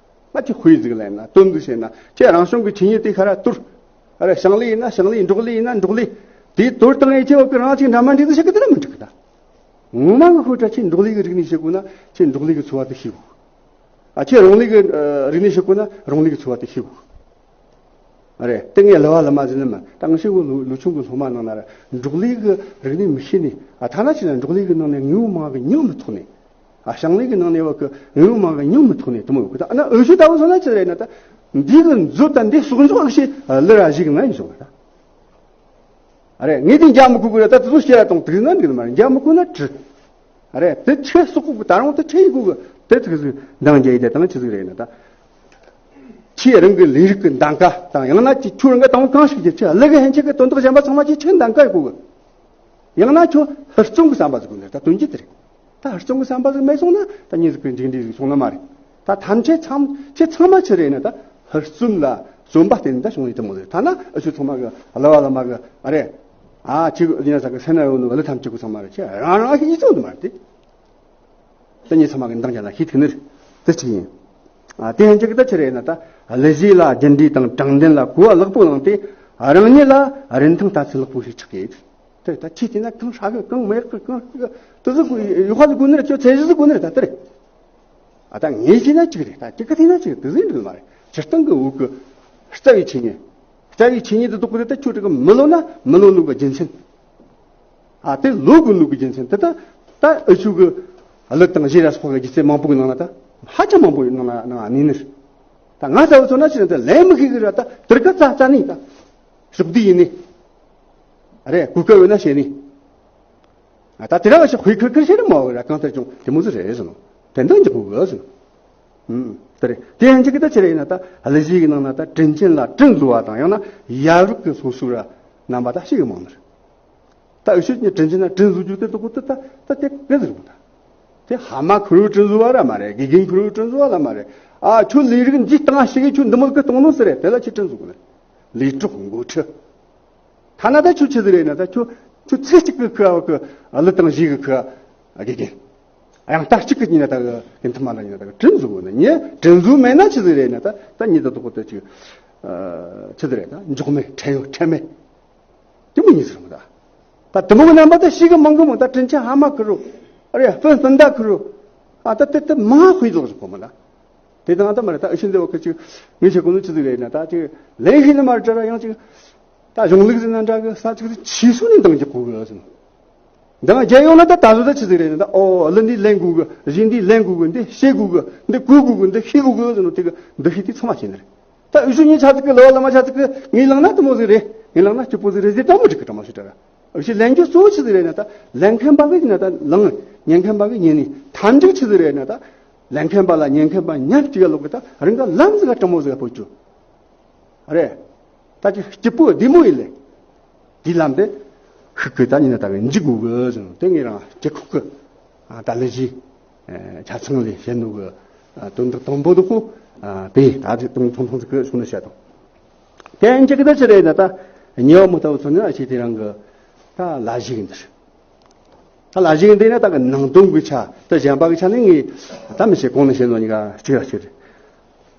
ང་ཁྱེད་དཔེ་ཟིག་ལེན་ན་དོན་ཟིག་བཤད་ན། ཁྱེད་རང་བྱུང་གི་ཆོས་ཉིད་དེ་ཁ་ར་དུར། ཨ་རེ་ཞིང་ལས་ཡིན་ན་ཞིང་ལས། འབྲོག་ལས་ཡིན་ན་འབྲོག་ལས། དེའི་དོར་བཏང་ཡས་ཆེ་བ་གི་རང་ཅིག་འདྲ་མ་འགྲིག་ཟེར་གི་དེ་ལ་མི་འགྲིག་གི་ད། ངོ་མ་གི་ཤོད་ད་ཁྱེད་འབྲོག་ལས་གི་རིག་གནས་ཤེས་དགོས་ན་ཁྱེད་འབྲོག་ལས་གི་འཚོ་བ་དེ་ཤེས་དགོས། ཨ་ཁྱེད་རང་ལས་གི་ཨ་རིག་གནས་ཤེས་དགོས་ན་རང་ལས་གི་འཚོ་བ་དེ་ཤེས་དགོས། ཨ་རེ་དེ་ངས་གླུ་བ་གླུ་མ་ཟེར་ནི་མིན། ད་ང་ཤེས་གོ་ལུ་ལུ་ཆུང་གི་སློབ་མ་ནང་ན་ར་འབྲོག་ལས་གི་རིག་གནས་མི་ཤེས་ནི། ཨ་ཐ་ན་ཆེ་ན་འབྲོག་ལས་གི་ནང་ནས་དངོས་པོ་མང་གི་མྱིང་མི་ཐོགས་ནི། ཨ་ཞིང་ལས་གི་ནང་ནས་བ་གི་དངོས་པོ་མང་གི་མྱིང་མི་ཐོགས་ནི་དེ་མོ་ཡོད་གི། ད་ཨ་ན་འུ་ཆོ་ལྟ་བུ་སོང་ན་ཅི་རེད་ན་ད་འདི་གི་མཛོད་དང་འདི་གསོག་འཇོག་ཨ་ཤེས་ལི་ར་ཞིག་ང་ཡིན་སོང་ད། ཨ་རེ་ངས་དེ་འཇའ་མི་ཁུག་གི་རེད། ད་དེ་ཚོ་ཤེས་ར་དང་དུག་ན་འགྲིག་ནི་མ་རེད། འཇའ་མི་ཁུག་ན་བྲི། ཨ་རེ་དེ་ཆེ་སོག་གུ་ད་རུང་དེ་ཆེ་ཡི་གུ་གི་དེ་ཚིག་ཟིག་འདང་རྒྱག་ཡི་དེ་དང་ཆི་ཟིག་རེད་ན་ད། ཁྱེད་རང་གི་ལས་རིགས་ཀྱི་འདང་ག་དང་ཡང་ན་ཁྱེད་ཁྱོད་རང་གི་དང་གང་ཞིག་གི་ཆེ་ལི་གི་ཧན་ཆེ་གི་དོན་དག་གཞན་པ་ཚང་མ་ཁྱེད་ཆེ་འདང་ག་ཡི་གུ་གི། ཡང་ན་ཁྱོད་ཧུར་བརྩོན་གི་བསམ་པ་ཟིག་དགོས་ནི་རེད། ད་དོན་གྱི་དེ་རེད། ད་ཧུར་བརྩོན་གི་བསམ་པ་ཟིག་མེད་སོང་ན་ད་ཉིན་ཟིག་གི་འཇིག་འདྲེ་ཟིག་སོང་ན་མ་རེད། ད་ཐམས་ཅད་ཚང་ཁྱེད་ཚང་མ་ཆི་རེད་ན་ད་ཧུར་བརྩོན་ལ་བརྩོན་པ་བརྟེན་ནས་ད་བྱུང་ནི་དེ་མོ་ཟིག། ཐ་ན་འུ་ཆོ་ཚང་མ་གི་གླུ་བ་གླུ་མ་གི་ཨ་རེ། ཨ་ཁྱེད་ཡིན་ན་ས་གི་སེམས་ན་ཡོད་ནི་གླུ་ཐམས་ཅད་གི་ཚང་མ་རེད། ཁྱེད་རང་རང་ཤེས་ཡིན་སོང་ནི་མ་རེད་དེ། དེ་ཉིད་ཚང་མ་གི་འདང་རྒྱག་ན་ཤེས་ཐུབ་ནི་རེད། དེ་གཅིག་ཡིན། ཨ་དེ་ཡང་གཅིག་ད་ཆི་རེད་ན་ད་གླུ་གཞས་ལ་རྒྱུན་འདྲིས་དང་དྲང་བདེན་ལ་གོ་བ་ལེགས་པོ་བླངས་ཏེ་རང་ཉིད་ལ་རིན་ཐང་ལྟ་ཚུལ་ལེགས་པོ་ཞིག་ཆགས་ཀྱི་ཡོད། དེ་ད་ཁྱེད་བལྟས་ན་གང་ཧྲ་གི་གང་མེད་གི་གང་ཧྲ་གི་དེ་ཚོ་གོ་ཡོ་ཧ་ཟིག་གོ་ནི་རེད། ཁྱོད་ཚད་གཞི་ཟིག་གོ་ནི་རེད། ད་དེ་རེད། ཨ་ད་ངས་བྱས་ན་གཅིག་རེད། ད་གཅིག་གི་བལྟས་ན་གཅིག་དེ་ཟིག་འགྲིག་མ་རེད། སྤྱིར་བཏང་གི་བོད་གི་རྩ་བའི་ཆོས་ཉིད། རྩ་བའི་ཆོས་ཉིད་དེ་རྡོག་གི་རེད། ད་ཁྱོད་དེ་གི་མི་ལོ་ན་མི་ལོ་ནོ་གི་རྒྱུ་མཚན། ཨ་དེ་ལོ་དགོས་ནོ་གི་རྒྱུ་མཚན་དེ་ད་ད་འུ་ཆོ་གི་གླུ་དང་གཞས་ལ་སོགས་པ་གི་སྒྱུ་རྩལ་མང་པོ་གི་ནང་ན་ད་ཧ་ཅང་མང་པོ་ཡོད་ནང་ན་ནང་ཨ་ནི་ནི། ད་ང་ཚ་བོ་ཚོ་ན་ཆི་ན་ད་ལན་མི་ཤེས་གི་ར། ད་དེར་ཀ་རྩ་རྩ་ནི་ད་ཕྱོགས་བསྡུས་ཡིན་ནི། ཨ་རེ་གོ་སྐབས་ཡོད་ན་བྱེད་ནི། ཨ་ད་དེ་ར་བ་ཞིག་དཔེ་ཁུར་ཁུར་བྱེད་ར་མ་བོ་ར་གང་ལྟར་ཀྱང་དེ་མོ་ཟིག་རེད་ཟེར་ནོ། དེ་འདྲ་འཇོག་གི་ཟེར་ནོ། ཨུམ་དེ་རེད། དེ་ཡང་གཅིག་གི་ད་ཆི་རེད་ན་ད་གླུ་གཞས་གི་ནང་ན་ད་དྲིན་ཆེན་ལ་དྲིན་གཟོ་བ་དང་ཡང་ན་ཡ་རབས་ཀྱི་སོ་སོ་ར་རྣམ་པ་ད་ཞིག་གི་མང་ནི་རེད། ད་འུ་ཆོ་ནི་དྲིན་ཆེན་ན་དྲིན་གཟོ་རྒྱུ་དེ་དོ་གོ་དེ་ད་ད་དེ་ག་ཟེར་གོ་ད། དེ་ཧ་མ་ཁུར་བོ་དྲིན་གཟོ་བ་ར་མ་རེད། དགེ་རྒན་ཁུར་བོ་དྲིན་གཟོ་བ་ལ་མ་རེད། ཨ་ཁྱོད་ལས་རིགས་འདི་སྟེང་ཞིག་གི་ཁྱོད་འདི་མོ་གི་གཏོང་ནོ་ཟེར་རེད། དེ་ལ་ཁྱོད་དྲིན་གཟོ་གོ་ནི་རེད། ལས་གྲོགས་འགོ་ཁྲིད། ཐ་ན་ད་ཁྱོད་ཆི་ཟིག་རེད་ན་ད་ཁྱོད་ཁྱོད་ཚེ་གཅིག་གི་ཁུ་བ་གི་གླུ་དང་གཞས་གི་ཁུ་བ་དགེ་རྒན། ཡང་ད་གཅིག་གི་ཉིན་ན་ད་གི་ཐ་མ་ལ་ཉིན་ན་ད་གི་དྲིན་གཟོ་གོ་ནི། ཉེ་དྲིན་གཟོ་མེད་ན་ཆི་ཟིག་རེད་ན་ད་ད་ཉིད་ད་དོ་གོ་ད་ཅིག་ཆི་ཟིག་རེད་ད་འཇོག་མེད་ཁྲེལ་ཡོད་ཁྲེལ་མེད། དེ་མོ་ཉིད་ཟེར་མོ་ད། ད་དེ་མོ་གི་རྣམ་པ་ད་ཤི་གི་མང་གི་མོ། ད་དྲིན་ཆེན་ཧ་མ་ཁུ་རུ། ཨ་རེ་སྤུན་སྤུན་ཟླ་ཁུ་རུ། ཨ་ད་དེ་དེ་མ་དཔེ་ལོག་ཟེར་གོ་མོ་ད། དེ་དང་ད་མ་རེད། ད་ཨི་ཤིན་དེ་བ་ཁི་ཅིག་ངས་བྱེད་གོ་ནོ་ཆི་ཟིག་རེད་ན་ད་ཅིག་ལན་ཤེས་ནི་མ་རེད་ད་ར། ཡང་ཅིག་ད་གཞུང་ལུགས་ཟེར་ན་འདྲ་གི་ས་ཅིག་ཆི་སུ་ནས་འདང་རྒྱག་གོ་གི་ཟེར་ན། འདང་རྒྱག་ཡོང་ན་ད་ད་གཟོད་ད་ཆི་ཟིག་རེད་ན་ད། ཨོ་གླུ་འདི་ལེན་དགོས་གི། གཞས་འདི་ལེན་དགོས་གི། འདི་ཤེས་དགོས་གི། འདི་གོ་དགོས་གི། འདི་ཤེས་དགོས་གི་ཟེར་ནོ་དེ་གི་འདི་ཤེས་དེ་ཚང་མ་ཤེས་ནི་རེད། ད་འུ་ཆོ་གཉིས་ཆ་ཚིག་གི་གླུ་བ་གླུ་མ་ཆ་ཚིག་གི་ངས་བླངས་ན་དེ་མོ་ཟིག་རེད། ངས་བླངས་ན་སྐྱིད་པོ་ཟིག་རེད་ཟེར་ད་མི་འགྲིག་གི་དྲང་མོ་ཞིག་དྲ་ར། འུ་ཆོས་ལེན་རྒྱུ་གཙོ་བོ་ཆི་ཟིག་རེད་ན་ད་ལེན་མཁན་པ་གི་ཡིན་ན་ད་བླངས། ཉན་མཁན་པ་གི་ཉན་ནི། མཐའ་མཇུག་ཆི་ཟིག་རེད་ན་ད་ལེན་མཁན་པ་ལ་ཉན་མཁན་པ་མཉམ་གཅིག་ལོག་གི་ད་རང་གི་ལམ་ཟིག་ག་དྲང་མོ་ཟིག་ག་སྤོ་རྒྱུ་རེད། ད་ཅི་སྐྱིད་པོ་བདེ་མོ་ཡིན་ལེ། དེའི་ལམ་དེ་ཤུགས་ཀྱིས་ད་ཉིན་ན་ད་གི་འཇིག་དགོས་གི་ཟེར་ནོ་དེ་ངས་རང་སྤྱི་ཁོག་གི་ཨ་ད་ལས་གཞི་ཨ་ཆ་ཚང་ལས་བྱེད་ནོ་གི་ཨ་དོན་དག་དང་པོ་དུ་ཁོ་ཨ་དེ་ད་ཅི་ཏང་ཐུང་ཐུང་ཟིག་གི་གསུང་ནི་བཤད་དང་། དེ་ཡང་གཅིག་ད་ཆི་རེད་ན་ད་ཉེ་བ་མི་ལྟ་བུ་ཚོ་ནི་ཨ་ཅེ་དེ་རང་གི་ད་ལ་གཞི་གི་འདིར། ད་ལ་གཞི་གི་འདི་ནི་ད་གི་ནང་དོན་གི་ཆ་ད་གཞན་པ་གི་ཆ་ནི་ངས་ད་མི་བཤད། གོང་ནས་བཤད་ནོ་གཉིས་ཀ་གཅིག་ར་གཅིག་རེད།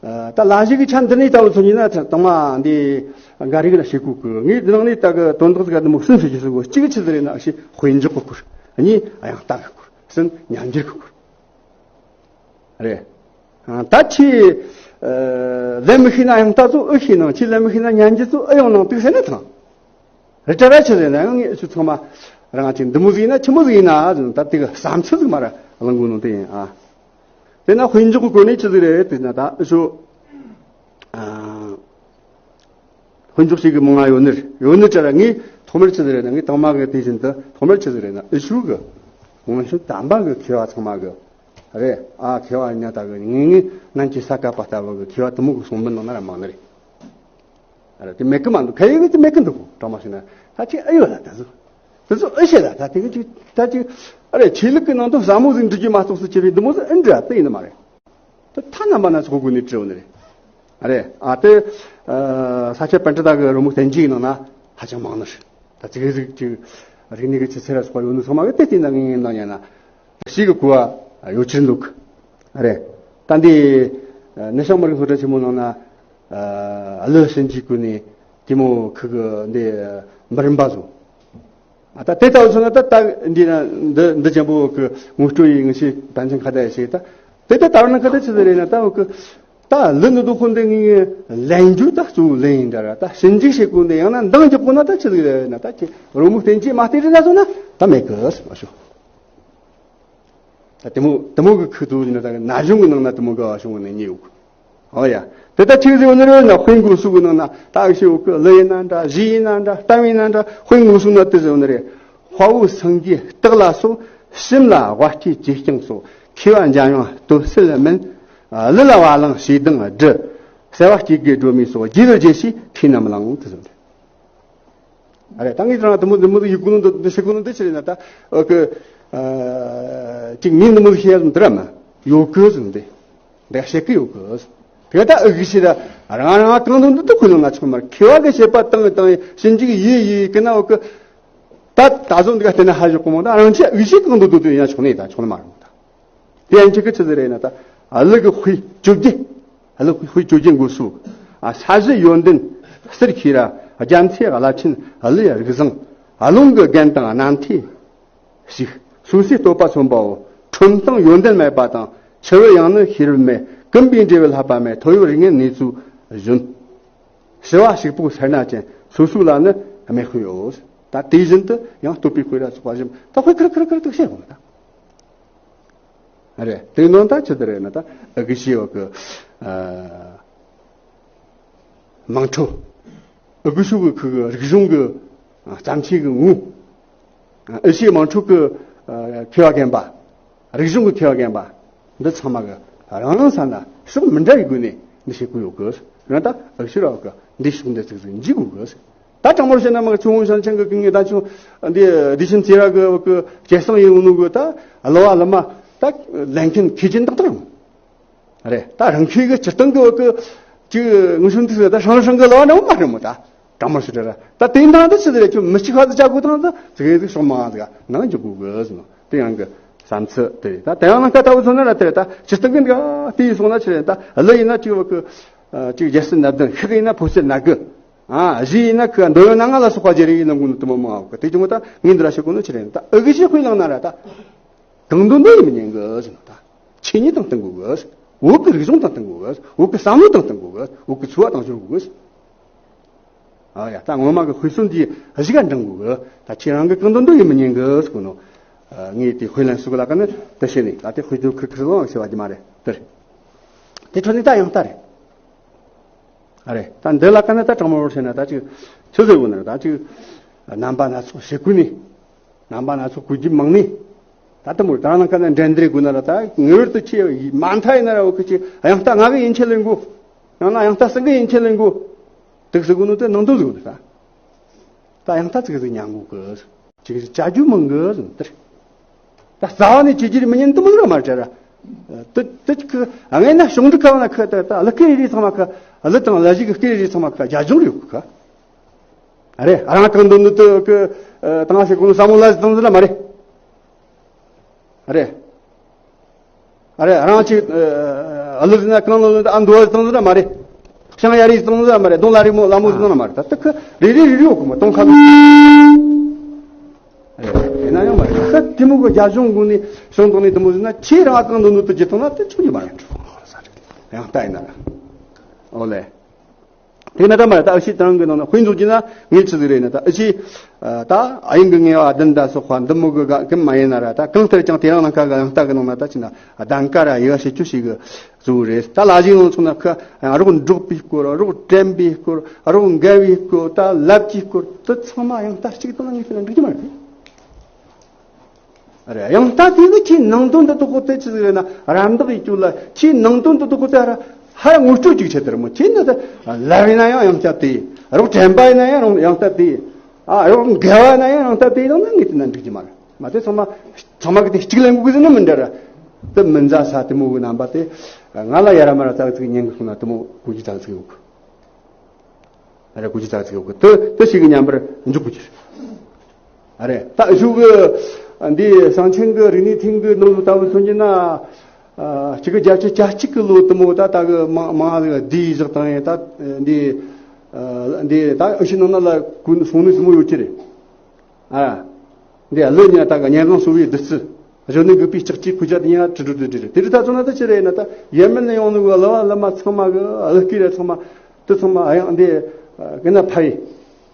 ཨ་ད་ལ་གཞི་གི་ཆ་འདི་ནས་ལྟ་བུ་ཚོ་ནི་ན་དང་མ་འདི་འགའ་རིགས་ལ་བཤད་གོ་གི། ངས་འདི་ནང་ནས་ད་གི་དོན་དག་ཟིག་ག་འདི་མོ་གསུམ་ཞིག་ཞུ་གོ། གཅིག་ཆི་ཟིག་རེད་ན་ཨ་ཤི་དཔེ་འཇོག་གི་སྐོར། གཉིས་ཨ་ཡང་ལྟ་གི་སྐོར། གསུམ་ཉམས་འགྱུར་གི་སྐོར། རེད། ཨ་ད་ཁྱེད་ཨ་ལན་མི་ཤེས་ན་ཡང་ལྟ་ཚོ་ཨེ་ཤེས་ནང་། ཁྱེད་ལན་མི་ཤེས་ན་ཉན་རྒྱུ་ཚོ་ཨེ་ཡོང་ནང་དུ་ཟེར་ན་ཐང་། རེད་དྲ་ར་ཆི་ཟེར་ན་ཡང་ངས་ཚོ་ཚང་མ་རང་ཅིག་འདི་མོ་ཟིག་ཡིན་ན་ཆི་མོ་ཟིག་ཡིན་ན་ཟེར་ན་ད་དེ་གི་བསམ་ཚུལ་ཟིག་མ་ར་གླེང་དགོས་ནོ་དེ་ཡིན་ཨ། དེ་ན་དཔེ་འཇོག་གི་སྒོ་ནས་ཆི་ཟིག་རེད་དེ་ན་ད་ཨེ་ཤོ་ཨ། དཔེ་འཇོག་བྱེད་གི་མང་ང་ཡོད་ནི་རེད། ཡོད་ནི་དྲ་ར་ངས་ཐོག་མར་ཆི་ཟིག་རེད་ན། ངས་དང་མ་གི་དེ་བཞིན་དུ་ཐོག་མར་ཆི་ཟིག་རེད་ན་ཨི་ཤུ་གི་ངོ་ཤུ་དམ་པ་གི་མཁས་པ་ཚང་མ་གི་རེད་ཨ། མཁས་པ་ཉ་ད་གི་ངེས་ངེས་ནན་གྱི་ས་ཀ་པ་ལྟ་བུ་གི་མཁས་པ་དུ་མོ་གི་གསུང་འབུམ་ནང་ན་ར་མང་ནི་རེད། ཨ་རེ་དེ་མེད་གི་མ་འདུག་ཁ་ཡི་གི་དེ་མེད་གི་འདུག་དྲང་མ་ཤེས་ན་ད་ཅིག་ཨེ་ཡོད་ལ་ད་ཟུ་དེ་ཚོ་ཨེ་ཤེས་ལ་ད་དེ་གི་ཅིག་ད་ཅིག་ཨ་རེ་ཆོས་ལུགས་གི་ནང་དུ་ཟབ་མོ་ཟིག་འབྲི་རྒྱུ་མ་གཏོགས་སུ་ཆེ་བའི་འདི་མོ་ཟིག་ཨེ་འབྲི་ཨ་དེ་ཡིན་ནི་མ་རེད། ད་ཐ་ན་མ་ན་ཚོགས་དགོས་ནི་བྲིས་ནི་རེད། ཨ་རེ་ཨ་དེ་ས་ཆ་པཎ་ཌི་ཏ་གི་རོལ་མོ་བསྟན་བཅོས་ནང་ན་ཧ་ཅང་མང་ནི་རེད། ད་ཅིག་ཟིག་ཅིག་རིག་གནས་ཀྱི་ཆུ་ཚད་ར་སོགས་པ་ཡོད་ནི་ཚང་མ་གི་དེ་བལྟས་ན་ངེས་ངེས་འདང་ཉན་ན་ཞིག་གི་གོ་བ་ཡོད་ཕྱིར་འདུག་ཨ་རེ་ད་འདི་ནི་ཤང་མ་རིག་སློབ་གྲྭ་ཆེན་མོ་ནང་ན་ཨ་ལི་ཤིན་ཅི་ཀུན་ནི། དེ་མོ་ཁུ་གི་འདི་འབུམ་རམས་པ་བཟོ། ཨ་ད་དེ་ལྟ་བུ་སོང་ན་ད་ད་འདི་ན་འདི་འདི་ཅན་པོ་གི་ངོ་སྤྲོད་ཡིན་ངི་ཞེས་པཎ་ཆེན་ཁ་བརྡ་ཡི་ཞེས་ད་དེ་ད་ད་བར་ན་ཁ་ད་ཆི་ཟིག་རེད་ན་ད་འུ་གི་ད་ལི་ནི་དུ་ཁོ་འདི་ངི་ལན་རྒྱུ་ད་གཙོ་བོ་ལི་ཡིན་འདྲ་ར། ད་ཞིབ་འཇུག་བྱེད་དགོས་འདི་ཡང་ན་འདང་རྒྱག་དགོས་ན་ད་ཆི་ཟིག་རེད་ན་ད་ཁྱེད་རོལ་མོ་བསྟན་བཅོས་མ་བལྟས་རེད་ན་སོང་ན་ད་མེད་གི་ཨ་ཤོ། ད་དེ་མོ་དེ་མོ་གི་ཁུ་ཚོ་ཡིན་ན་ད་ན་གཞུང་གི་ནང་ན་དེ་མོ་གི་ཨ་ཤོ་ནས་རྙེད་འོ། ཨོ་ཡ། དེ་ལྟར་ཆིག་ཟིག་འོ་ན་རེ་ན་དཔེ་འགོ་སུ་གི་ནང་ན་ད་ཨ་ཤི་འོ་གི་ལི་ཡིན་ན་འདྲ་གཞི་ཡིན་ན་འདྲ་གཏམ་ཡིན་ན་འདྲ་དཔེ་འགོ་སུ་ན་དེ་ཟིག་འོ་ན་རེ། དཔའ་བོ་སེང་གེའི་སྟག་ལ་སོགས། གཤིན་ལ་དབལ་སྐྱེས་ཀྱི་རྐྱང་སོགས། མཁས་པ་འཇམ་དབྱངས་སྟོབས་གསལ་མིན། ལི་ལ་བ་ལང་ཞེ་སྡང་སྦྲུལ། སེར་བ་སྐྱེ་དགུའི་སྒྲོན་མེ་སོགས། རྗེ་རུ་རྒྱལ་ཞེས་ཁས་རྣམས་བླངས་དེ་ཟིག་འོ་ན་རེ། ཨ་རེ་ད་ངས་ད་དུ་མོ་དུ་མོ་དུ་ཡི་གུ་ནང་དུ་དུ་ཤི་གུ་ནང་དུ་ཆི་རེད་ན་ད་ཨོ་ཀི་ཨ་ཅིག་མིན་དུ་མོ་དུ་ཤེས་ཡ་ཟུམ་དུ་ར་མ་ཡོད་གི་ཟུམ་དེ་འདི་ཤེས་གི་ཡོད་གི་དེ་ད་ཨི་གི་ཤི་ད་རང་རང་གང་དུ་འདུ་དུ་ཁུ་ལུང་ང་ཆོག་མར་མཁས་བ་གི་བཤད་པ་བཏང་བཏང་ཡི་ཞིབ་འཇུག་ཡི་ཡི་གི་ན་ཨོ་ཀི་ད་ད་ཟུམ་འདི་ག་དེ་ན་ཧ་ཞོག་གི་མོ་ད་རང་ཆེ་ཨི་གི་ཤི་གང་དུ་དུ་དུ་ཡིན་ན་ཆོག་ནི་ད་ཆོག་ནི་མ་རུང་ད། དེ་ཡང་ཅི་གི་ཆི་ཟིག་རེད་ན་ད་ཨ་ལི་གི་དཔེ་བཅོ་བརྒྱད། ཨ་ལི་གི་དཔེ་བཅོ་བརྒྱད་འགོ་སུ། ཨ་ས་གཞི་ཡོན་ཏན་གསེར་ཤེས་ར། རྒྱ་མཚོའི་བླ་ཆེན་ཨ་ལི་རིགས་བཟང་། ཨ་ལུང་གི་རྒན་དང་རྣམ་ཐོས་ཞིག་སོ་སོའི་བསྟོད་པ་མཚོན་པའོ། ཁྲོམ་སྟེང་ཡོན་ཏན་མེད་པ་དང་། ཆུ་བོའི་ཡང་ནི་ཤེས་རབ་མེད། ཀུན་པའི་འབྲས་བུ་ལྷག་པ་མེད། ཐོ་ཡོད་རིགས་ངན་ནུས་ཚོད་གཞོན། ཞི་བ་ཞིག་པོ་སེར་སྣ་ཅན། སོ་སོ་ལ་ནི་རྨེག་དཔེ་ཡོད། ད་དེ་བཞིན་དུ་ཡང་བསྟོད་པའི་དཔེ་ར་ཚོགས་པ་བཞིན་ད་དཔེ་ཁིར་ཁིར་ཁིར་དུ་བཤད་འོང་ད། རེད། དེ་ནང་ད་ཆི་དེ་རེད་ན་ད་ཨི་གི་ཤི་ཡོད་གི་ཨ་དམངས་ཁྲོད། ཨི་གི་ཤུ་གི་ཁུ་གི་རིག་གཞུང་གི་ཨ་བརྩམས་ཆོས་གི་ངོ་། ཨི་ཤི་དམངས་ཁྲོད་གི་ཨ་མཁས་པ་རྒན་པ། རིག་གཞུང་གི་མཁས་པ་རྒན་པ། འདི་ཚང་མ་གི་རང་རང་ས་ན་ཕྱོགས་མི་འདྲ་བའི་སྒོ་ནས་འདི་བྱེད་དགོས་ཡོད་གི་རང་ད་ཨི་ཤི་ར་གི་འདི་ཕྱོགས་འདི་ཚིག་ཚིག་འཇིག་དགོས་གི་ད་དྲང་མོར་བཤད་ན་མ་ཆུང་ཆང་ཆང་གི་ཀུན་ངེས་ད་ཆུང་འདི་འདི་ཕྱིན་ཚེ་ར་གི་གི་སྐྱེ་སང་ཡིན་འུ་ནུ་གི་ད་གླུ་བ་གླུ་མ་ད་ལེན་མཁན་མཁས་ཅན་ཏག་ཏག་རུང་། རེད། ད་རང་ཁྱོད་གི་སྤྱིར་བཏང་གི་གི་ཅིག་ངུ་ཤུམ་དུ་ད་ཧྲང་ཧྲང་གི་གླུ་བ་འདྲ་བོ་མ་རེད་མོ་ད་དྲང་མོར་བཤད་ར་ད་དེ་འདྲ་འདི་ཆི་ཟེར་ཁྱོད་མི་གཅིག་ཁ་ཚ་ཅག་གུ་དང་ད་ཙི་གེ་ཟིག་ཤོག་མ་ཟིག་ནང་འཇུག་དགོས་གི་ཟེར་ནོ་དེ་ཡང་གི་བསམ་ཚུལ་དེ་རེད། ད་དེ་ཡང་ནང་ཁ་ལྟ་བུ་སོང་ན་ར་དེ་རེད། ད་སྤྱིར་བཏང་གི་འདི་དེ་ཡིན་སོང་ན་ཆི་རེད། ད་གླུ་ཡིན་ན་ཅིག་བ་གི་ཅིག་རྒྱལ་སྲིད་ནག་ལྡན། ཤིག་ཡིན་ན་ཕོ་སྲིད་ནག་གི། ཨ་གཞི་ཡིན་ན་ཁི་འདོད་ཡོན་སྣ་ལྔ་ལ་སོགས་པ་བརྗེ་རེས་ཡིན་ནམ་གུང་ནི་དུ་མ་མང་བ་གི་དེ་ཅི་མོ་ད་ངས་འདི་ར་ཤི་གོ་ནི་ཆི་རེད། ད་ཨི་གི་ཤི་དཔེ་བླངས་ན་ར་ད་གང་འདོད་འདོད་ཡིན་མི་ཉན་གི་ཟེར་ནོ་ད་ཆོས་ཉིད་དང་བསྟུན་དགོས་གི། བོད་ཀྱི་རིག་གཞུང་དང་བསྟུན་དགོས་གི། བོད་ཀྱི་བསམ་བློ་དང་བསྟུན་དགོས་གི། བོད་ཀྱི་འཚོ་བ་དང་སྦྱོར་དགོས་གི། ཨ་ཡ་ད་ངོ་མ་གི་དཔེ་སྲོལ་འདི་གཞི་ག་འབྲང་དགོས་གི། ད་ཁྱེད་རང་གི་གང་འདོད་འདོད་ཡིན་མི་ཉན་གི་ཟེར་གོ་ནོ། ངས་དེ་དཔེ་ལེན་སུ་གི་ལ་ཀ་ནི་དེ་བཤད་ནས་ད་དེ་དཔེ་བརྗོད་ཁིར་ཁིར་ལོང་ཟེར་བ་ཅི་མ་རེད་དེ་རེད། དེ་འཕྲོ་ནི་ད་ཡང་ལྟ་རེད། ཨ་རེད། ད་འདི་ལ་ཀ་ནི་ད་དྲང་མོ་བཤད་ན་ད་ཅིག་ཆི་ཟེར་དགོས་ན་ད་ཅིག་རྣམ་པ་སྣ་ཚོགས་ཞིག་གུ་ནི། རྣམ་པ་སྣ་ཚོགས་གུ་རྒྱུ་མང་ནི། ད་ལྟ་མོ་ད་ནང་ཀ་ནི་འགྲན་བསྡུར་དགོས་ན་ར་ད་ངེས་པར་དུ་ཆེ་མ་མཐའ་ཡིན་ན་ར་འོ་ཁི་ཆེ་དབྱངས་རྟ་ལྔ་གི་ཡན་ཆད་ལེན་དགོས། ཡང་ན་དབྱངས་རྟ་གསུམ་གི་ཡན་ཆད་ལེན་དགོས། དུག་ཟེར་དགོས་ནོ་དེ་ནང་དོན་ཟེར་དགོས་ད། ད་ཡང་ད་ཙིག་ཟིག་ཉན་གོ་གི། ཅིག་ཅིག་བྱ་རྒྱུ་མང་གི་ཟེར་དེར། ད་རྩ་བ་ནས་ཅི་ཅིག་མི་ཉན་དུ་མི་ར་མ་བྱ་ར། དུ་དུ་ཁི་ཨ་ངས་ན་གཞུང་འབྲུ་ཁ་བ་ན་ཁི་ད་ད་ལི་སྐད་རེ་རེ་ཚང་མ་ཁི་ལི་དང་ལ་ཞིག་གི་སྐད་རེ་རེ་ཚང་མ་ཁི་རྒྱ་སྦྱོར་ཡོད་གི་ཁ། ཨ་རེ་ཨ་རང་གང་དུ་ནུ་དུ་ཁི་ཨ་དང་ཞིག་གུང་ས་མོ་ལ་ཟི་དང་ཟི་ལ་མ་རེད། ཨ་རེ། ཨ་རེ་རང་ཅིག་ཨ་ལུ་ཟིན་ན་གང་ལུ་ཟིན་ཨ་མདོ་ཟིན་ཟིན་མ་རེད། ཤང་ཡ་རི་ཟིན་ཟིན་མ་རེད། གདོང་ལ་རི་མོ་ལ་མོ་ཟིན་མ་རེད། ད་ད་ཁ་རི་རི་རི་རི་ཡོད་གི་མ་གདོང་ཁ་ལུ། ཨ་རེ་ཡིན་ན་ཡང་མ་རེད། ཁ་དེ་མོ་གི་རྒྱ་གཞུང་གུན་ནས་གཞུང་དང་ནས་དེ་མོ་ཟིན་ན་ཁྱེད་རང་གང་དུ་ནུ་དུ་ཇི་ཐོང་ན་དེ་ཆུང་གི་མ་རེད། ཡང་ལྟ་ཡིན་ན་ཨོ་ལེ། དེ་ན་ད་མ་རེད། ད་ཨ་ཤི་ཏང་གི་ནང་ན་དཔེ་འཇོག་རྒྱུ་ན་ངས་ཆི་ཟིག་རེད་ན་ད་ཨ་ཤི་ད་ཨ་ཡིན་གི་ངེས་པ་བདུན་ད་སོགས་པ་འདི་མོ་གི་ག་གི་མ་ཡིན་ན་ར་ད་གང་ལྟར་ཀྱང་དེ་རང་ནང་ཁ་གི་ཡང་ལྟ་གི་ནང་ན་ད་ཅི་ན་གདམ་ཀ་ར་ཡི་བ་བྱེད་རྒྱུ་ཞིག་གི་གཙོ་བོ་རེད། ད་ལ་ཞིག་ནང་ཚོ་ན་ཁ་རོགས་འབྲོག་པའི་སྐོར་རོགས་དྲན་པའི་སྐོར་རོགས་འགལ་བའི་སྐོར་ད་ལབ་ཀྱི་སྐོར་དུ་ཚང་མ་ཡང་ལྟ་གཅིག་ཏུ་ན་ངས་ཁྱོད་ལ་འགྲིག་གི་མ་རེད། རེད། ཡང་ལྟ་དེ་ནི་ཁྱེད་ནང་དོན་དུ་དོག་གོ་དེ་ཆི་ཟིག་རེད་ན་རམ་འདེགས་ཡི་རྒྱུ་ལ་ཁྱེད་ནང་དོན་དུ་དོག་གོ་དེ་ཧ་ཧ་ངོ་སྤྲོད་ཅིག་བྱེད་དེ་རེད་མོ། ཁྱེད་ནི་དེ་ལབ་ཡིན་ན་ཡང་ཡང་ལྟ་དེ་རོགས་དྲན་པ་ཡིན་ན་ཡང་རང་ཡང་ལྟ་དེ་ཨ་རོགས་འགལ་བ་ཡིན་ན་ཡང་རང་ལྟ་དེ་ཡིན་ན་ངས་དེ་ན་འགྲིག་གི་མ་རེད། མ་དེ་ཚང་མ་ཚང་མ་གི་དེ་གཅིག་ལེན་དགོས་གི་ཟེར་ན་མི་འདྲ་ར། དེ་མི་མཛའ་ས་དེ་མོ་གི་རྣམ་པ་དེ་ང་ལ་ཡ་ར་མ་ར་ཙག་ཙིག་ཉན་གི་སོང་ན་དེ་མོ་གོ་རྒྱུ་ཙག་ཙིག་ཡོད་གི། ཨ་རེ་གོ་རྒྱུ་ཙག་ཙིག་ཡོད་གི། དེ་དེ་ཞིག་གི་མཉམ་པར་འཇུག་དགོས་ཀྱི་རེད། ཨ་རེ་ད་གཞུག་གི་འདི་གསང་ཆེན་གི་རིག་གནས་ཐིང་གི་ནང་དུ་ལྟ་བུ་མཚོན་རྒྱུ་ན། ཨ་གཅིག་གི་བརྒྱད་ཅུ་གྱ་གཅིག་གི་ལོ་དེ་མོ་ད་ད་གི་མང་མང་གི་བསྡུས་བཞག་དང་ཡང་ད་འདི་ འདི་ད་ཨུ་ཤི་ནང་ན་ལ་ཀུན་སོང་ནི་སི་མོ་ཡོད་ཀྱི་རེད། ཨ། འདི་ལོ་ཉ་ད་ག་ཉན་གང་སོ་བའི་བདུད་རྩི། གཞོན་ནུ་འགུག་པའི་ལྕགས་ཀྱུའི་ཁུ་ཅག་དེ་ཉ་དྲི་དྲི་དྲི་དྲི་དྲི་དེ་རི་ད་ཚོ་ན་ད་ཅི་རེད་ན་ད་ཡེ་མེད་ན་ཡོང་ནི་གི་ལ་བ་ལ་མ་ཚང་མ་གི་ཨ་ལ་ཀི་རེད་ཚང་མ་དེ་ཚང་མ་ཨ་ཡང་འདི་གི་ན་ཕ་ཡི་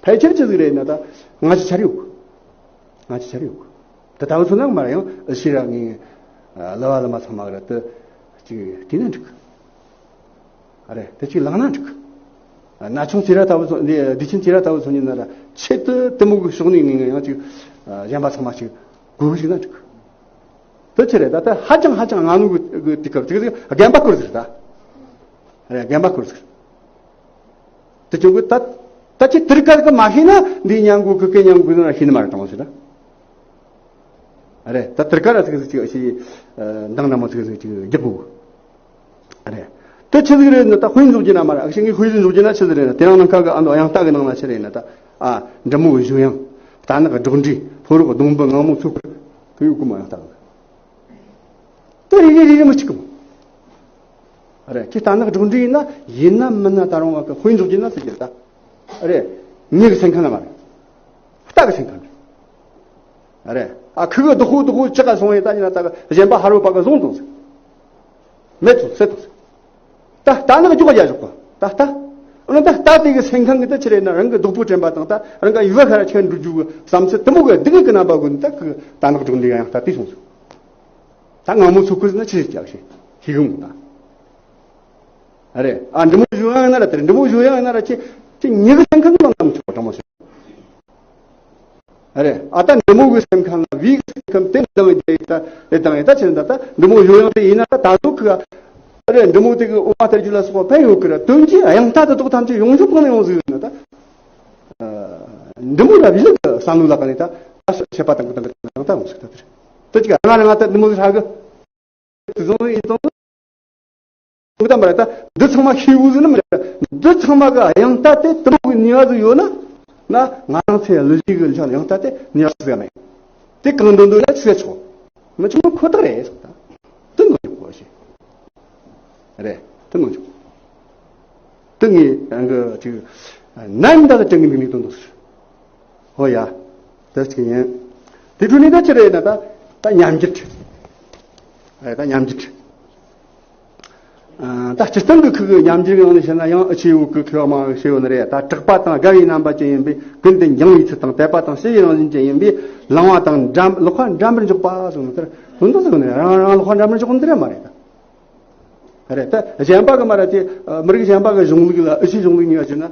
ཕ་ཡི་ཆེར་ཅི་ཟིག་རེད་ན་ད་ང་ཅི་ཆར་ཡོད་ང་ཅི་ཆར་ཡོད་དེ་ད་བ་ཚོ་ན་མ་ཡང་ཨུ་ཤི་ར་ངི་ལ་བ་ལ་མ་ཚང་མ་གི་ར་དེ་ཅི་དེ་ན་འགྲིག་ཨ་རེད། དེ་གཅིག་ལངས་ན་འགྲིག་ན་ཆུང་ཅི་ར་ལྟ་བུ་ཚོ་འདི་འདི་ཆེན་ཅི་ར་ལྟ་བུ་ཚོ་ཉིད་ན་ར་ཆེད་དུ་དེ་མོ་གི་ཕྱོགས་ནས་ངས་ཡང་ཅིག་གཞན་པ་ཚང་མ་ཅིག་དགོས་གི་ཞིག་ན་འགྲིག་དེ་ཆི་རེད་ད་ལྟ་ཧ་ཅང་ཧ་ཅང་སྔ་མོ་གི་དུས་སྐབས་ཅིག་རྒན་པ་སྐོར་ཟིག་ད་རེད། རྒན་པ་སྐོར་ཟིག་དེ་ཅུང་གི་ད་ད་ཅི་དེར་ག་གི་མ་ཤེས་ན་འདི་ཉང་གུ་གི་སྐད་ཉང་གུ་ན་ཤེས་ནི་མ་རེད་དང་ཟེར་ད། རེད། ད་དེར་ཀ་ར་ཚིག་ཚིག་ཅིག་ཞིག་འདང་ན་མོ་ཚིག་ཚིག་ཅིག་རྒྱག་དགོས། རེད། དེ་ཆི་ཟིག་རེད་ན་ད་དཔེ་འཇོག་རྒྱུ་ན་མ་རེད། ཨ་ཤི་ངའི་དཔེ་འཇོག་རྒྱུ་ན་ཆི་ཟིག་རེད་ན་དེ་རང་ནང་ཁ་གི་ཨ་མདོ་དབྱངས་རྟ་གི་ནང་ན་ཆི་རེད་ན་ད་ཨ་འབྲི་མོ་གི་གཞུང་དབྱངས། རྟ་ནག་སྒྲོག་འགྲོས། ཕོ་རོག་སྡོང་བུ། ངང་མོ་ཚོ་ཁུར་གི་ཡོད་གི་མོ་དབྱངས་རྟ་གི། དེ་རེ་རེ་རེ་རེ་མི་གཅིག་གི་མོ། རེད། ཁྱེད་རྟ་ནག་སྒྲོག་འགྲོས་ཡིན་ན་ཡིན་ན་མིན་ན་ད་རུང་བ་གི་དཔེ་འཇོག་རྒྱུ་ན་ཟེར་རྒྱུ་ད། རེད། མྱི་གི་སེམས་ཁམས་ལ་མ་རེད། རྟ་གི་སེམས་ཁམས་རེད། རེད། ཨ་ཁུ་གི་བདག་པོ་བདག་པོ་ཅི་ག་སོང་བས་ད་ཡིན་ན་ད་གི་གཞན་པ་ཧ་རོ་པ་གི་བཟུང་དང་ཟེར། མེད་དང་ཟེར་དང་ཟེར། ད་རྟ་ནག་རྒྱུག་ག་རྒྱག་ཞོག་གི་ད་རྟ། འོ་ན་ད་རྟ་དེ་གི་སེམས་ཁམས་གི་ད་ཆི་རེད་ན་རང་གི་བདག་པོ་དྲན་པ་དང་ད་རང་གི་ཡུལ་ཁ་ར་ཆེན་འགྲོ་རྒྱུ་གི་བསམ་ཚུལ་དེ་མོ་གི་སྡུག་གི་རྣམ་པ་གི་ད་གི་རྟ་ནག་སྒྲོག་འགྲོས་ཡང་ད་དེ་སོང་ཟེར། ད་ངང་མོ་ཚོ་ཁུ་ཟིན་ན་ཆི་ཟིག་ཀྱག་ཤེས་ཤེས་གི་མོ་ད། ཨ་རེད། ཨ་འབྲི་མོ་གཞུང་དབྱངས་ཡིན་ན་ར་དེར་འབྲི་མོ་གཞུང་དབྱངས་ཡིན་ན་ར་ཁྱེད་ཁྱེད་མྱི་གི་སེམས་ཁམས་ནང་ནམ་ཆོག་དྲང་མོ་ཤོད། ཨ་རེད། ཨ་ད་འབྲི་མོ་གི་སེམས་ཁམས་ལ་བི་གི་སེམས་ཁམས་དེ་འདང་རྒྱག་ད་དེ་དང་ཡིན་ད་ཆི་ད་ད་འབྲི་མོ་གཞུང་དབྱངས་དེ་ཡིན་ན་ད་ད་ལོ་ཁུ་ཨ་རེད། འབྲི་མོ་དེ་གི་འོ་མ་སྟེར་རྒྱུ་ལ་སོགས་པ་ཕན་ཡོད་གི་ར་དོན་གྱི་དབྱངས་རྟ་དེ་དོག་ཐམས་ཅད་ཡོང་ཆོག་གང་ན་ཡོང་ཟིག་ཡོད་ན་ད། འབྲི་མོ་ལ་བི་ལི་གི་བསམ་བློ་ལ་ག་ནས་ད་ད་བཤད་པ་དང་གི་དང་གི་དང་ད་ཡོང་ཟིག་ད་དེར་དེ་གཅིག་རང་རང་ད་འབྲི་མོ་གི་ཧྲ་གི་དེ་བཟུང་ཡིན་དང་། ཁོ་ད་མ་རེད་ད། འདི་ཚང་མ་ཤེས་དགོས་ཟེར་ནི་མ་རེད། འདི་ཚང་མ་གི་དབྱངས་རྟ་དེ་དུ་མོ་གི་ནུས་པ་ཟིག་ཡོད་ན། ན་ང་རང་ཚོའི་གླུ་གཞས་གི་ལྷག་དབྱངས་རྟ་དེ་ནུས་པ་ཟིག་མེད། དེ་གང་འདོད་འདོད་ན་ཆུ་ཆོག་མི་ཆུང་ཁོ་ཐག་རེད་ཟེར་ད། དེ་ནོ་ཆོག་གོ་ཞེས། རེད། དེ་ནོ་ཆོག་དེ་ངས་རང་གི་ཅིག་ནན་ད་ལ་དྲན་གི་འདུག་ནི་དོན་དུ་ཟེར། ཧོ་ཡ། དེ་ཅིག་ཡིན། དེ་འཕྲོ་ནས་ད་ཅི་རེད་ན་ད་ད་ཉམས་འགྱུར། ཨེ་ད་ཉམས་འགྱུར། ཨ་ད་སྤྱིར་བཏང་གི་ཁུག་གི་ཉམས་འགྱུར་ཡོང་ནས་བཤད་ན་ཡང་ཨུ་ཆེ་བོ་གི་ཁུག་མང་ཞེས་ཡོད་ནི་རེད། ད་དྲག་པ་དང་དགའ་བའི་རྣམ་པ་ཅན་ཡིན་པས་ཀུན་ཏུ་འགྱིང་བའི་ཚུལ་དང་དད་པ་དང་ཞི་བའི་རང་བཞིན་ཅན་ཡིན་པས་ལང་བ་དང་འགྲན་ལག་པ་འགྲན་པར་འཇོག་པ་སོགས་ནི་ལྟར་དོན་དུ་ཟེར་ནས་རང་རང་ལག་པ་འགྲན་པར་འཇོག་ནི་རེད་མ་རེད་ད། རེད་ད། གཞན་པ་གི་མ་ར་དེ་མི་རིགས་གཞན་པ་གི་གཞུང་ལུགས་ལ་ཨུ་ཆེ་གཞུང་ལུགས་ཉེས་པ་བྱས་ན།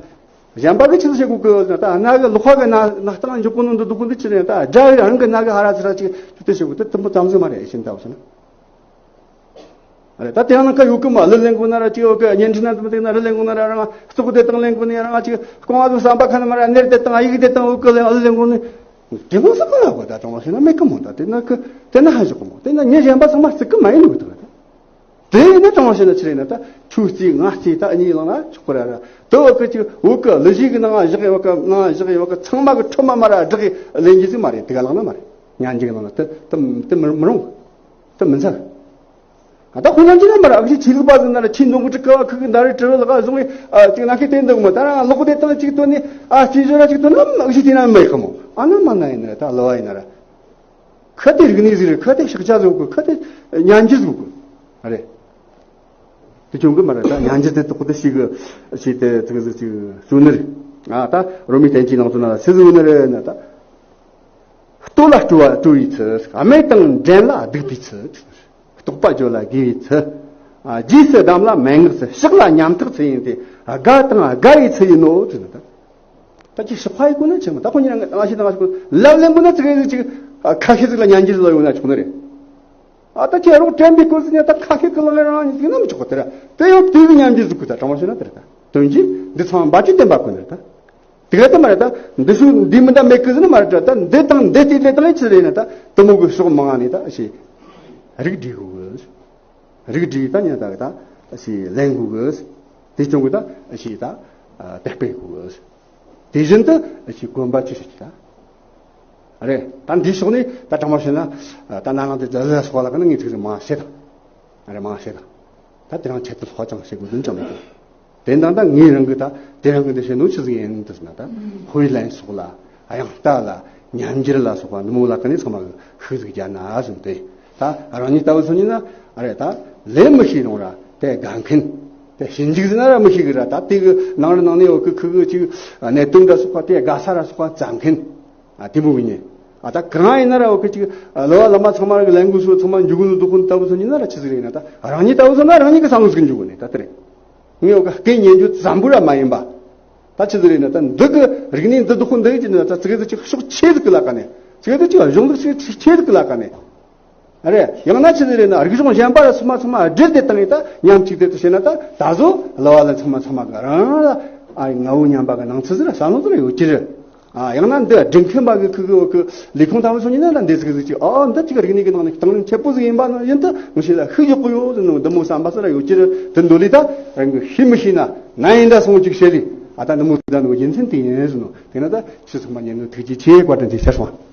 གཞན་པ་གི་ཆི་ཟིག་བྱེད་དགོས་གི་ན་ད་སྣ་གི་ལག་པ་གི་སྣ་སྣ་ལྟ་འཇོག་གོ་ནོ་འདི་སྡུག་གོ་འདི་ཆི་རེད་ད་དགྲ་རང་གི་སྣ་གི་ཧ་ར་ཚི་ར་ཅིག་ཆུ་དེ་བྱེད་དགོས་དེ་དུམ་བུ་ཙམ་ཟིག་མ་རེད་ཤིན་ད་བ་སོང་ན། རེད་ད་དེ་ཡང་ན་ཁ་ཡོད་གི་མ་གླུ་ལེན་དགོས་ན་ར་ཅིག་ཡོད་གི་བརྙན་འཕྲིན་ན་དུམ་དེ་ན་རི་ལེན་དགོས་ན་ར་རང་ཙོག་དེ་དང་ལེན་དགོས་ན་ཡ་རང་ཅིག་རྐང་བ་དུ་བསམ་པ་ཁ་ན་མ་ར་གནས་དེ་དང་ཨ་ཡིག་དེ་དང་ཡོད་གི་ལེན་གླུ་ལེན་དགོས་ནི་དེ་མོ་ཟིག་ག་ལ་དགོས་ད་དྲང་བ་ཤེས་ན་མེད་གི་མོ་ད་དེ་ན་ཁི་དེ་ན་ཧ་ཞོག་གི་མོ་དེ་ན་ཉེ་གཞན་པ་ཚང་མ་བརྩི་གི་མ་ཡིན་ནོ་གི་ད། དེ་ནི་དྲང་བ་བཤད་ན་ཆི་རེད་ན་ད་ཁྱོད་རྩིས་ང་རྩིས་ད་གཉིས་ལངས་ན་ཆོག་གི་ར་ར། དེ་བ་གི་ཅིག་བོད་གི་གླུ་གཞས་གི་ནང་བཞག་ཡོད་གི་ནང་བཞག་ཡོད་གི་ཚང་མ་གི་ཁྲོད་མ་མ་ར་བསྒྲགས་གི་ལེན་རྒྱུ་ཟིག་མ་རེད། དེ་ག་ལངས་ན་མ་རེད། ཉན་རྒྱུ་གི་ནང་ལ་དེ་དེ་དེ་མི་མི་རུང་། དེ་མི་འཚལ། ད་ཁོ་ན་ཅི་ན་མ་ར་ཨུ་ཆི་ཆོས་ལུགས་པ་ཟིག་ན་ར་ཆི་འདོན་གི་ཀྲི་ཀ་ཁུ་གི་འདའ་རི་ཀྲི་རི་ལ་ག་བཟུང་བའི་ཨ་ཅིག་ན་ཁི་དེ་འདུག་མོ་ད་རང་ལོག་དེ་དང་ཅིག་དོན་ནི་ཨ་ཅིག་བཟོ་ར་ཅིག་དོན་ན་ཨུ་ཆི་དེ་ན་མེད་གི་མོ། ཨ་ན་མ་ན་ཡིན་ན་ར་ད་ལོ་བ་ཡིན་ན་ར། ཁ་དེ་རིག་གནས་ཟིག་རེད། ཁ་དེ་ཤག་ཆ་ཟིག་གོ། ཁ་དེ་ཉན་རྒྱུ་ཟིག་གོ། ཨ་རེད། དེ་ཁྱོད་གི་མ་རེད་ད། ཉན་རྒྱུ་དེ་ཏོག་དེ་ཞིག་གི་ཞིག་དེ་ཚིག་ཟིག་ཅིག་གསུང་ནི་རེད། ཨ་ད་རོ་མི་བསྟན་བཅོས་ནང་དུ་ན་སུ་གསུང་ནི་རེད་ན་ད། ལྟོ་ལ་སྤྲོ་བ་སྤྲོ་བའི་ཚུལ། སྨད་དང་འགྲན་ལ་སྡུག་པའི་ཚུལ། ལྟོགས་པ་སྦྱོར་ལ་དགེ་བའི་ཚུལ། ཨ་རྗེས་སུ་བསྡམས་ལ་མན་ངག་ཚུལ། ཕྱག་ལ་ཉམས་ཐག་ཚུལ་ཡིན་ཏེ། དགའ་དང་དགའ་བའི་ཚུལ་ཡིན་ནོ་ཟེར་ནི་ད། ད་ཅིག་ཞིག་ཕ་ཡི་གོ་ན་ཆེ་མོ་ད་ཁོ་ཉིད་རང་ང་ཞིག་དང་ང་ཞིག་གོ་ལབ་ལེན་པོ་ན་ཙི་གེ་ཟིག་ཅིག་ཁ་ཤས་ཟིག་ལ་ཉན་རྒྱུ་ཟིག་ལ་ཡོང་ན་ཆོག་ནི་རེད། ཨ་ད་ཁྱེད་རོགས་དྲན་པའི་སྐོར་ཟིག་ཉན་ད་ཁ་ཤས་ཀི་ལ་ལེ་རང་ཉིད་ཟིག་ན་མི་ཆོག་གོ་དེ་ར་དེ་ཡང་དུས་ཀྱི་ཉན་རྒྱུ་ཟིག་གོ་ད་དྲང་བ་བཤད་ན་དེ་ར་ད་དོན་གྱིས་འདི་ཚང་མ་འབའ་ཅི་བསྟན་པ་གོ་ནི་རེད་ད། དེ་ག་ད་མ་རེད་ད། འདི་ཤུགས་འདི་མི་འདྲ་མེད་གི་ཟིག་ན་མ་རེད་ད། འདི་དང་འདི་དེ་ལས་ད་ལས་ཆི་རེད་ན་ད་དུ་མོ་གི་ཕྱོགས་མང་ནི་ད་ཞེས་རིགས་བསྒྲིགས་གོ་གི། རིགས་བསྒྲིགས་ད་ཉན་ད་གི་ད་ཞེས་ལེན་གོ་གི། དེ་སྐྱོང་གི་ད་ཞེས་ད་དེ་སྤེལ་གོ་གི། དེ་བཞིན་དུ་ཞེས་དགོན་པ་ཅི་ཞིག་ད་རེད། ད་འདིའི་ཕྱོགས་ནས་ད་དྲང་མོ་བཤད་ན་ད་ན་ནང་དེ་ད་ལ་སོགས་ལ་གི་ན་ངས་ཚིག་ཟིག་མང་བཤད་དང་། རེད་མང་བཤད་དང་། ད་དེ་རང་ཆེད་དུ་ལྷག་ཅང་བཤད་དགོས་དོན་ཅང་མེད་གི། དེ་འདྲ་ད་ངས་རང་གི་ད་དེ་རང་གི་འདི་བཤད་ནོ་ཆི་ཟིག་ཡིན་དུ་ཟེར་ན། ད་དཔེ་ལེན་སོགས་ལ། དབྱངས་རྟ་ལ། ཉམས་འགྱུར་ལ་སོགས་པ་འདི་མོ་ལ་ཀ་ནས་ཚང་མ་གི་ཤུགས་ཟིག་རྒྱག་ན་ཟེར་ཏེ། ད་རང་ཉིད་ལྟ་བུ་ཚོ་ཡིན་ན་ཨ་རེ་ད་ལས་མི་ཤེས་རུང་ར་དེ་དགའ་མཁན། དེ་ཞིབ་འཇུག་ཟེར་ན་ར་མི་ཤེས་གི་ར། ད་དེ་གི་ནང་ར་ནང་ནས་འོ་གི་ཁུ་གི་ཅིག་གནད་དོན་འདྲ་སོགས་པ་དེ་དགའ་ས་ར་སོགས་པ་བཙལ་མཁན། ཨ་དེ་མོ་གི་ཉེ། ཨ་ད་གང་ཡིན་ན་ར་འོ་གི་ཅིག་ལོ་བ་ལ་མ་ཚང་མ་གི་ལས་འགུལ་སོགས་ཚང་མ་འཇུག་གི་འདུག་ཁོ་ལྟ་བུ་ཚོ་ཡིན་ན་ར་ཆི་ཟིག་རེད་ན། ད་རང་ཉིད་ལྟ་བུ་ཚོ་ན་རང་ཉིད་གི་བསམ་བློ་ཟིག་འཇུག་གི་ནས་ད་དེ་རེད། ངས་འོ་གི་སྐད་ཉན་རྒྱུ་ཙམ་པོ་ར་མ་ཡིན་པ། ད་ཆི་ཟིག་རེད་ན། ད་འདི་གི་རིག་གནས་འདི་འདུག་ཁོ་འདི་གི་ཅི་ན་ད་ཙི་གེ་ཙི་ཅིག་ཤུགས་ཆེ་ཟིག་གི་ལ་ཀ་ནས། ཙི་གེ་ཙི་ཅིག་གཞུང་ལུགས་ཤུགས་ཆེ་ཟིག་གི་ལ་ཀ་ནས། ཨ་རེ། ཡང་ན་ཆི་ཟིག་རེད་ན་རིག་གཞུང་གཞན་པ་ར་ཚང་མ་ཚང་མ་སྦྲེལ་ཏེ་བཏང་ངེ་ད་མཉམ་གཅིག་དེ་དུ་བྱས་ན། ད་ད་གཟོད་གླུ་བ་ལ་ཚང་མ་ཚང་མ་གི་རང་ལ་ཨ་ངའོ་སྙམ་པ་གི་སྣང་ཚུལ་ཟིག་ར་བསམ་བློ་ཟིག་ར་ཡོད་ཀྱི་རེད། ཨ་ཡང་ན་འདི་སྒྲིག་མཁན་པ་གི་ཁུ་གི་འོ་གི་ལས་ཁུངས་ལྟ་བུ་སོང་ཡིན་ན་ད་འདི་ཟིག་ཟིག་ཅིག་ཨ་འདི་ཅིག་རིག་གནས་གི་ནང་ནས་དང་ལེན་ཆེ་པོ་ཟིག་ཡིན་པ་ན་ཡིན་ད་ངོ་ཤེས་ལ་ཤུགས་ཡོད་གི་ཡོད་ཟིག་ནོ་འདི་མོ་བསམ་པ་ཟིག་ར་ཡོད་ཀྱི་རེད། དེ་འདོད་ལས་ད་རང་གི་ཤེས་མི་ཤེས་ན་ན་ཡིན་ད་སོང་ཅིག་བཤད་ལས། ཨ་ད་འདི་མོ་ཟིག་ད་ནོ་རྒྱུ་མཚན་དེ་ཡིན་ཟིག་ནོ། དེ་ན་ད་ཕྱི་ཚང་མ་ཉན་ནོ་ཐུགས་རྗེ་ཆེ། བཀའ་དྲིན་ཆེ་ཟེར་སོང་།